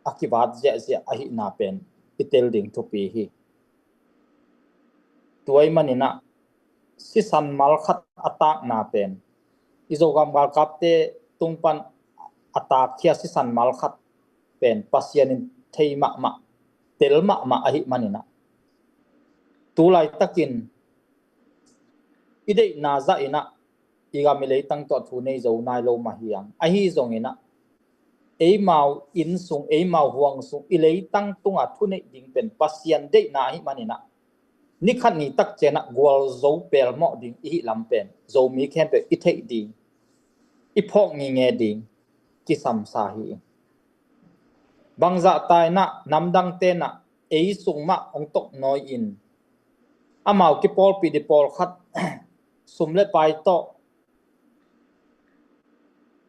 a kivat ziahziah ahihna pen i tel ding thupi hi. Tua ahih maninah sisan mal khat a takna pen, i Zogam galkapte tung pan a takkhia sisan mal khat pen Pasian in thei mahmah, tel mahmah ahih maninah tu laitakin i deihna zahinah i gam i leitang tawh thu nei zo nai lo mah hi hang. Ahi zonginah eimau inn sung, eimau huang sung, i leitang tungah thu neih ding pen Pasian deihna ahih maninah ni khat ni tak cianah gualzo pelmawh ding i hih lam pen Zomi khempeuh i theih ding, i phawk ngingei ding kisamsa hi. Bangzah ta inah namdangte inah ei sung mah hong toknawi-in amau kipawlpih ding pawlkhat sum le pai tawh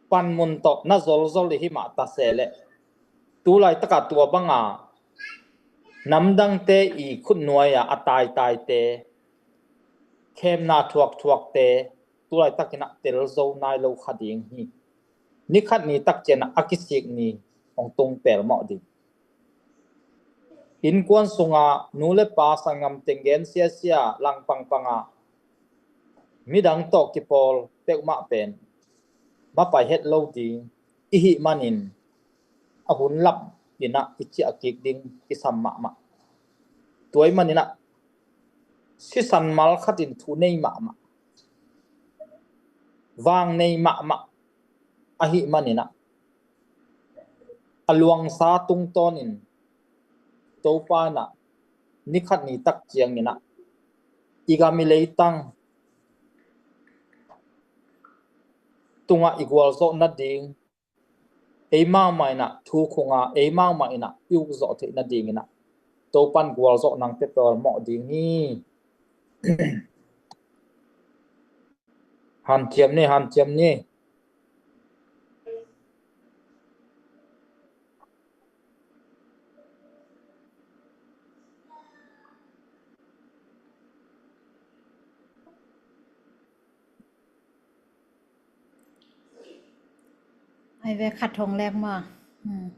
panmun tawh na zolzol i hih mah ta sehleh, tu laitakah tua banga namdangte i khutnuai-a a taitaite, khemna thuakthuakte tu laitakinah tel zo nai lo kha ding hi. Ni khat ni tak cianah a kisik ni hong tung pelmawh ding. Innkuan sunga nu le pa, sanggam teng gen siasia langpangpanga midang tawh kipawl peuhmah pen mapai het lo ding i hih manin a hun lap inah i ciah kik ding kisam mahmah. Tua ahih maninah sisan mal khatin thu nei mahmah, vang nei mahmah ahih maninah a luangsa tungtawnin Topa inah ni khat ni tak cianginah i gam i leitang tungah i gualzawh nading, eimau mah inah thu khunga eimau mah inah i ukzawh theih nadinginah Topan gualzawh nang pia pelmawh ding hi. Hanciam ni, hanciam ni. Ai ve, khat hong lek maw? Hmm.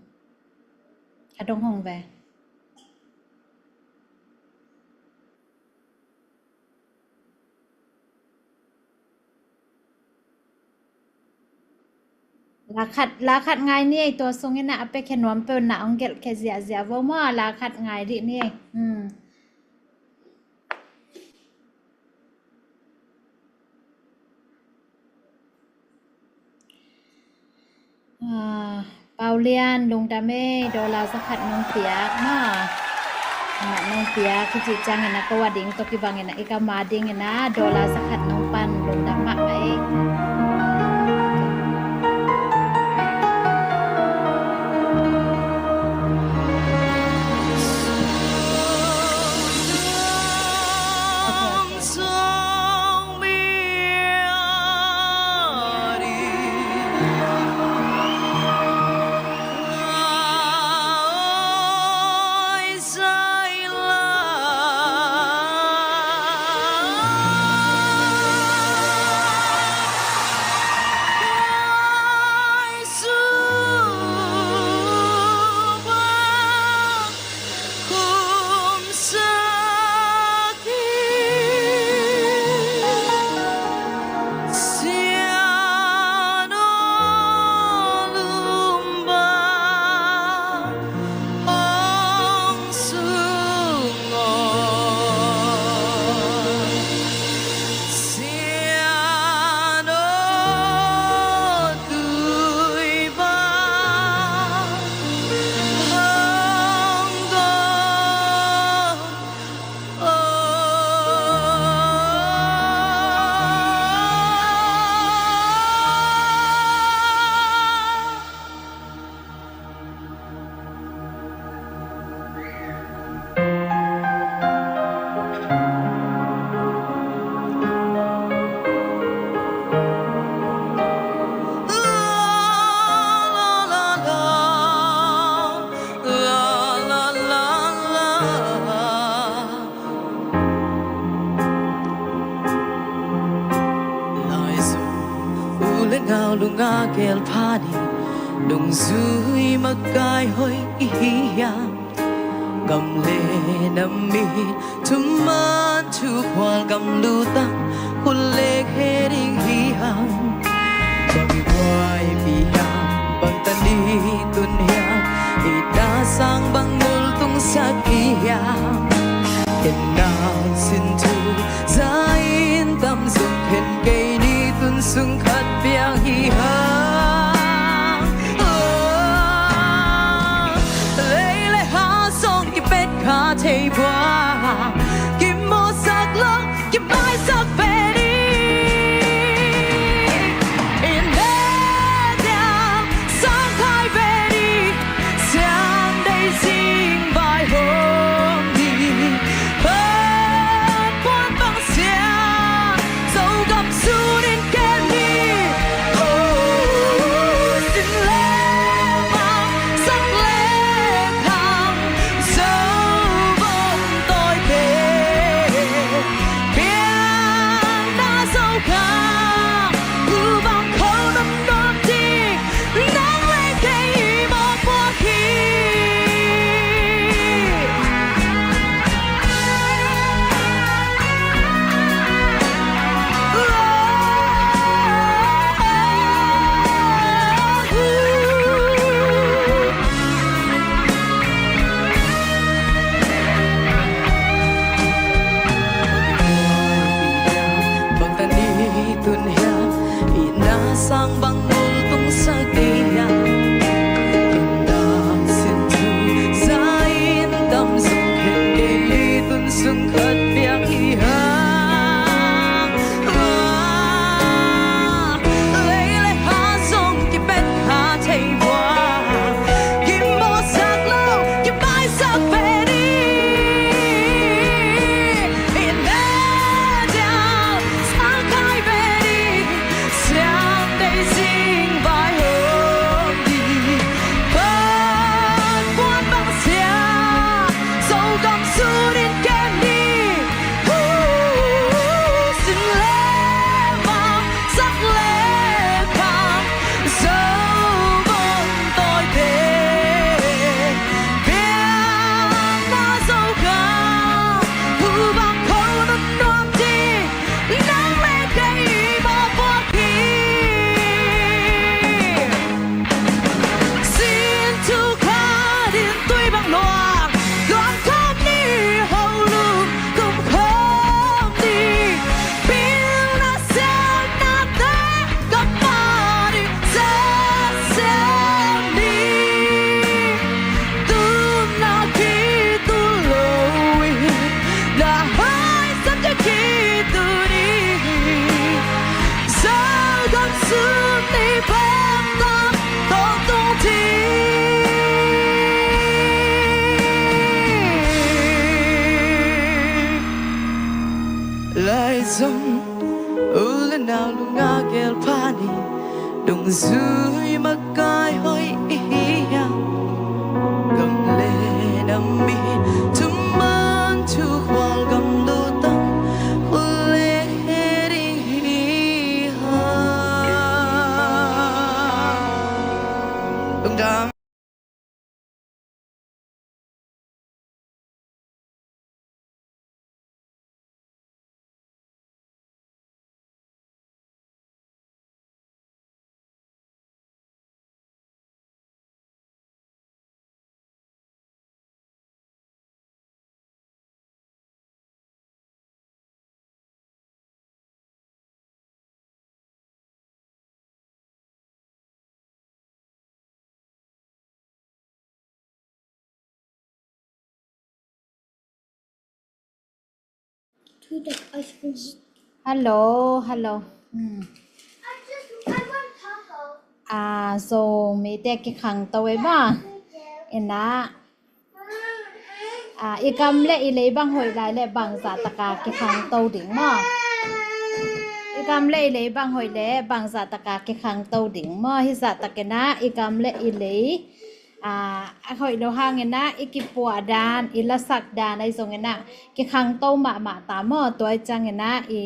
Khat hong hong ve. La khat, la khat ngai ni ei, tua sungin a pia khe nuam peuh na ong gelh khe ziahziah vo maw, la khat ngai dih ni ei. Hmm. Lian, lungdam ei, dollar zakhat nong piak maw. Amah nong piak, hih ci ciangin a ko a ding tawh kibangin a i kam a dingin a dollar zakhat nong pan, lungdam mahmah ei. Laizom u le nau lunga gel phan hi, nungzui makai hoih i hi hiam? Gam le nam in thuman thuphual gam lutang, khut le khe ding hi hang. Bang buaipih hiam, bang tan i tun hiam, itna sang bang multung sak i hiam? Khen nang sin thu za in tam zong, khen kei ni tun sung khat piang hi hang. Oh, lei le ha zong kipet kha thei bua, kimawhsak lo, kimaisak ve ni. In le diam sang khai ve ni, siang dei zing vai hong ni. Pan puan bang siang, Zogam sun in kem ni. Sin le bang, sak le khang, Zogam tawi te. Pianna Zogam, u bang kho nuamnuam ding, nang le kei i mawhpuak hi. Bang tan i tun hiam, itna sang bang multung sak i hiam? Itna sin thu za in tam zong, khen kei ni tun sung khat piang hi hang. Ah, lei le ha zong kipet kha thei bua, kimawhsak lo, kimaisak ve ni. In le diam sang khai ve ni, siang dei zing vai hong ni. Pan puan bang siang, Zogam sun in kem ni. Hai sam ja ki tu ni, sa gam sun ni bam tam tong tong ti. Lai zong u le nau lunga gel pha ni, dungzui makai hoih i hi hiam? Gam le nam i thuman thukhual gam lutang khual le he ding hi hiam? Lungdam. Hello, hello. Hmm. Ah, so mite kikhangto ei maw? Ina. Ah, i gam le i lei bang hoih lai le bangzah taka kikhangto ding maw? I gam le i lei bang hoih le bangzah taka kikhangto ding maw? Hih zah tak ina i gam le i lei, ah, a hoih lo hang ina i kipuah dan, i lasak dan ahi zong ina kikhangto mahmah ta maw? Tua ahi ciang ina i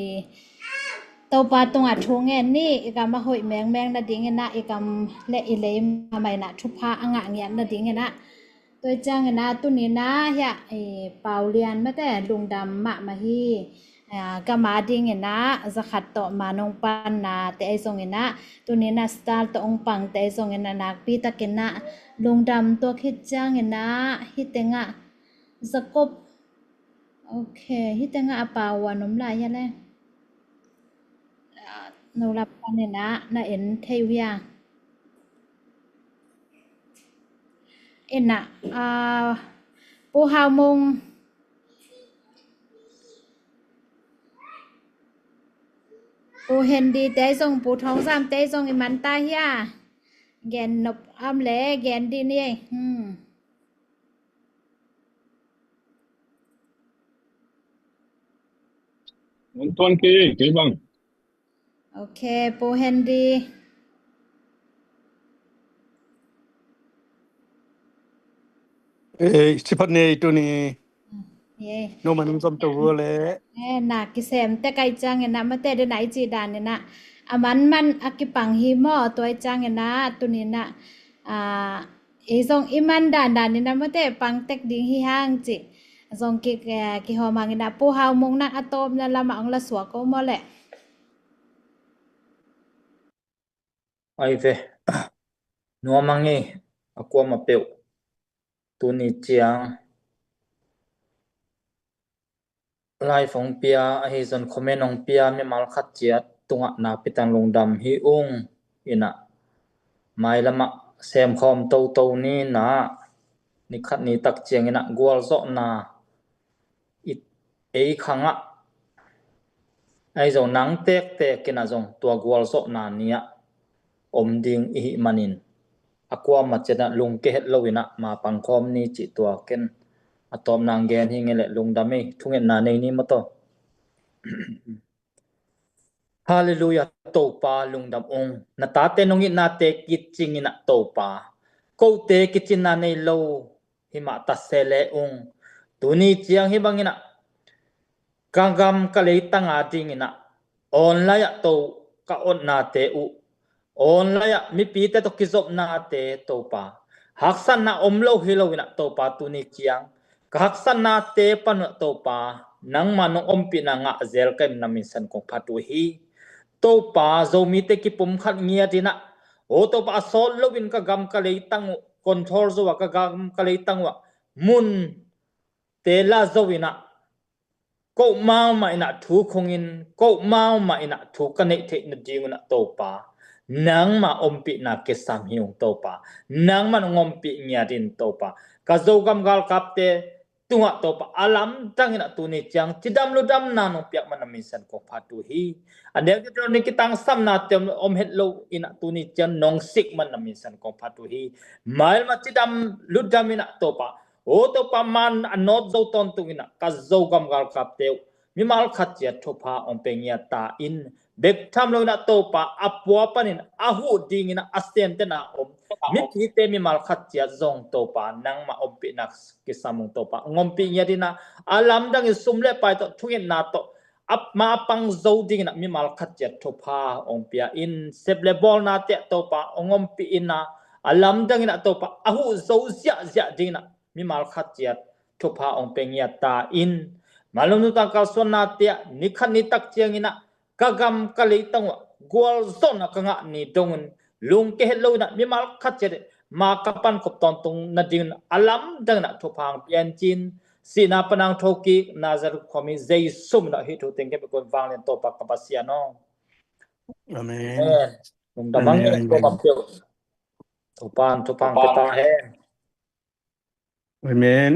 Topa tungah thu ngen ni, i gam a hoih mengmeng nading ina i gam le i lei mahmah ina thupha a ngah ngiat nading ina. Tua ciang ina tuni ina hiah, eh, Paulian mate lungdam mahmah hi. Ah, gam a ding ina zakhat tawh manung panna te ahi zong ina tuni ina star tawh ong pang te ahi zong ina nakpi tak ina lungdam tuak hi ciang ina hih tengah Jacob. Ok, hih tengah a pau a nom lai hia le. Ah, no lap pan ina na en thei uh hia? Ina, ah, Pu Hau Mung, Pu Hendi te zong, Pu Thawng Zam te zong i man ta hia? Gen nop am le gen di ni. Hmm. Ong tuan kei, kei bang. Ok, Pu Hendi. Eh, sipat ni tuni. Ye. No manung zom to vua le. Eh, na kisem te kai ciang ina mate de na i ci dan ina. A man man a kipang hi maw tua i ciang ina tuni ina. Ah, i zong i man dan dan ina mate pang tek ding hi hang ci. Zong ki, eh, kihawm hang ina Pu Hau Mung nak a tawpna lamah ong la suak ko maw le. Ai ve. Nuam ang ei a kuamah peuh. Tuni ciang live ong pia ahi zong comment ong pia mimal khat ciat tungah nakpi tak lungdam hi ung ina. Mailamah semkhawm toto ni ina. Ni khat ni tak ciang ina gualzawhna i ei khangah ahi zong nang tektek ina zong tua gualzawhna ni ah om ding i hih manin a kuamah ciat ah lungke het lo ina ma pangkhawm ni cih tua ken a tawpna ong gen hi nge le lungdam ei thungetna nei ni maw taw. Halleluiah, Topa lungdam ung. Na tate nong itnate kicing ina Topa. Kote kicinna nei lo himah ta se le ung. Tuni ciang hi bang ina ka gam ka leitang a ding ina online ah to ka otnate uh online ah mipite tawh kizopnate Topa haksatna om lo hi lo ina Topa tuni ciang ka haksatnate pan uh Topa nangma nong ompihna ngah zel ka hihna min san kong phat uh hi. Topa Zomite kipumkhat ngiat ina o Topa a sawt loin ka gam ka leitang uh control zo a ka gam ka leitang uh a mun te la zo ina ko mau mah ina thu khungin ko mau mah ina thu ka neih theih nading ina Topa nangma ompihna kisam hi ung Topa. Nangma nong ompih ngiat in Topa ka Zogam galkapte tungah Topa a lamdang in ah tuni ciang cidam ludamna nong piak man na minsan kong phat uh hi. A nek deuh ni kitangsamnate om het lo in ah tuni ciang nong sik man na minsan kong phat uh hi. Mailma cidam ludam in ah Topa, o Topa, man a nawt zo tawntung in ah ka Zogam galkapte uh mimal khat ciat thupha ong pe ngiat ta in, bek tham lo in ah Topa a pua panin a huh ding in ah a sentehna om mipite mimal khat ciat zong Topa nangmah ompihna kisam ung Topa ong ompih ngiat in ah, a lamdang in sum le pai tawh thungetna tawh a ma pang zo ding in ah mimal khat ciat thupha ong pia in, sep le bawlnate ah Topa ong ompih in ah, a lamdang in ah Topa a huh zo ziahziah ding in ah mimal khat ciat thupha ong pe ngiat ta in. Malum nutang kalsuannate ah ni khat ni tak ciang in ah ka gam ka leitang uh ah gualzawhna ka ngah ni dong un lungke het lo in ah mimal khat ciat ma ka pankhop tawntung nading un a lamdang in ah thupha ong pia in ci-in, sihna pan ong thokik Nazareth khuami Jesu min ah hih thu teng kei bek un vanglian Topa ka Pasian aw. Amen. Amen. Lungdam ang. Amen. Amen. Topa in thupha ong pe ta hen. Amen.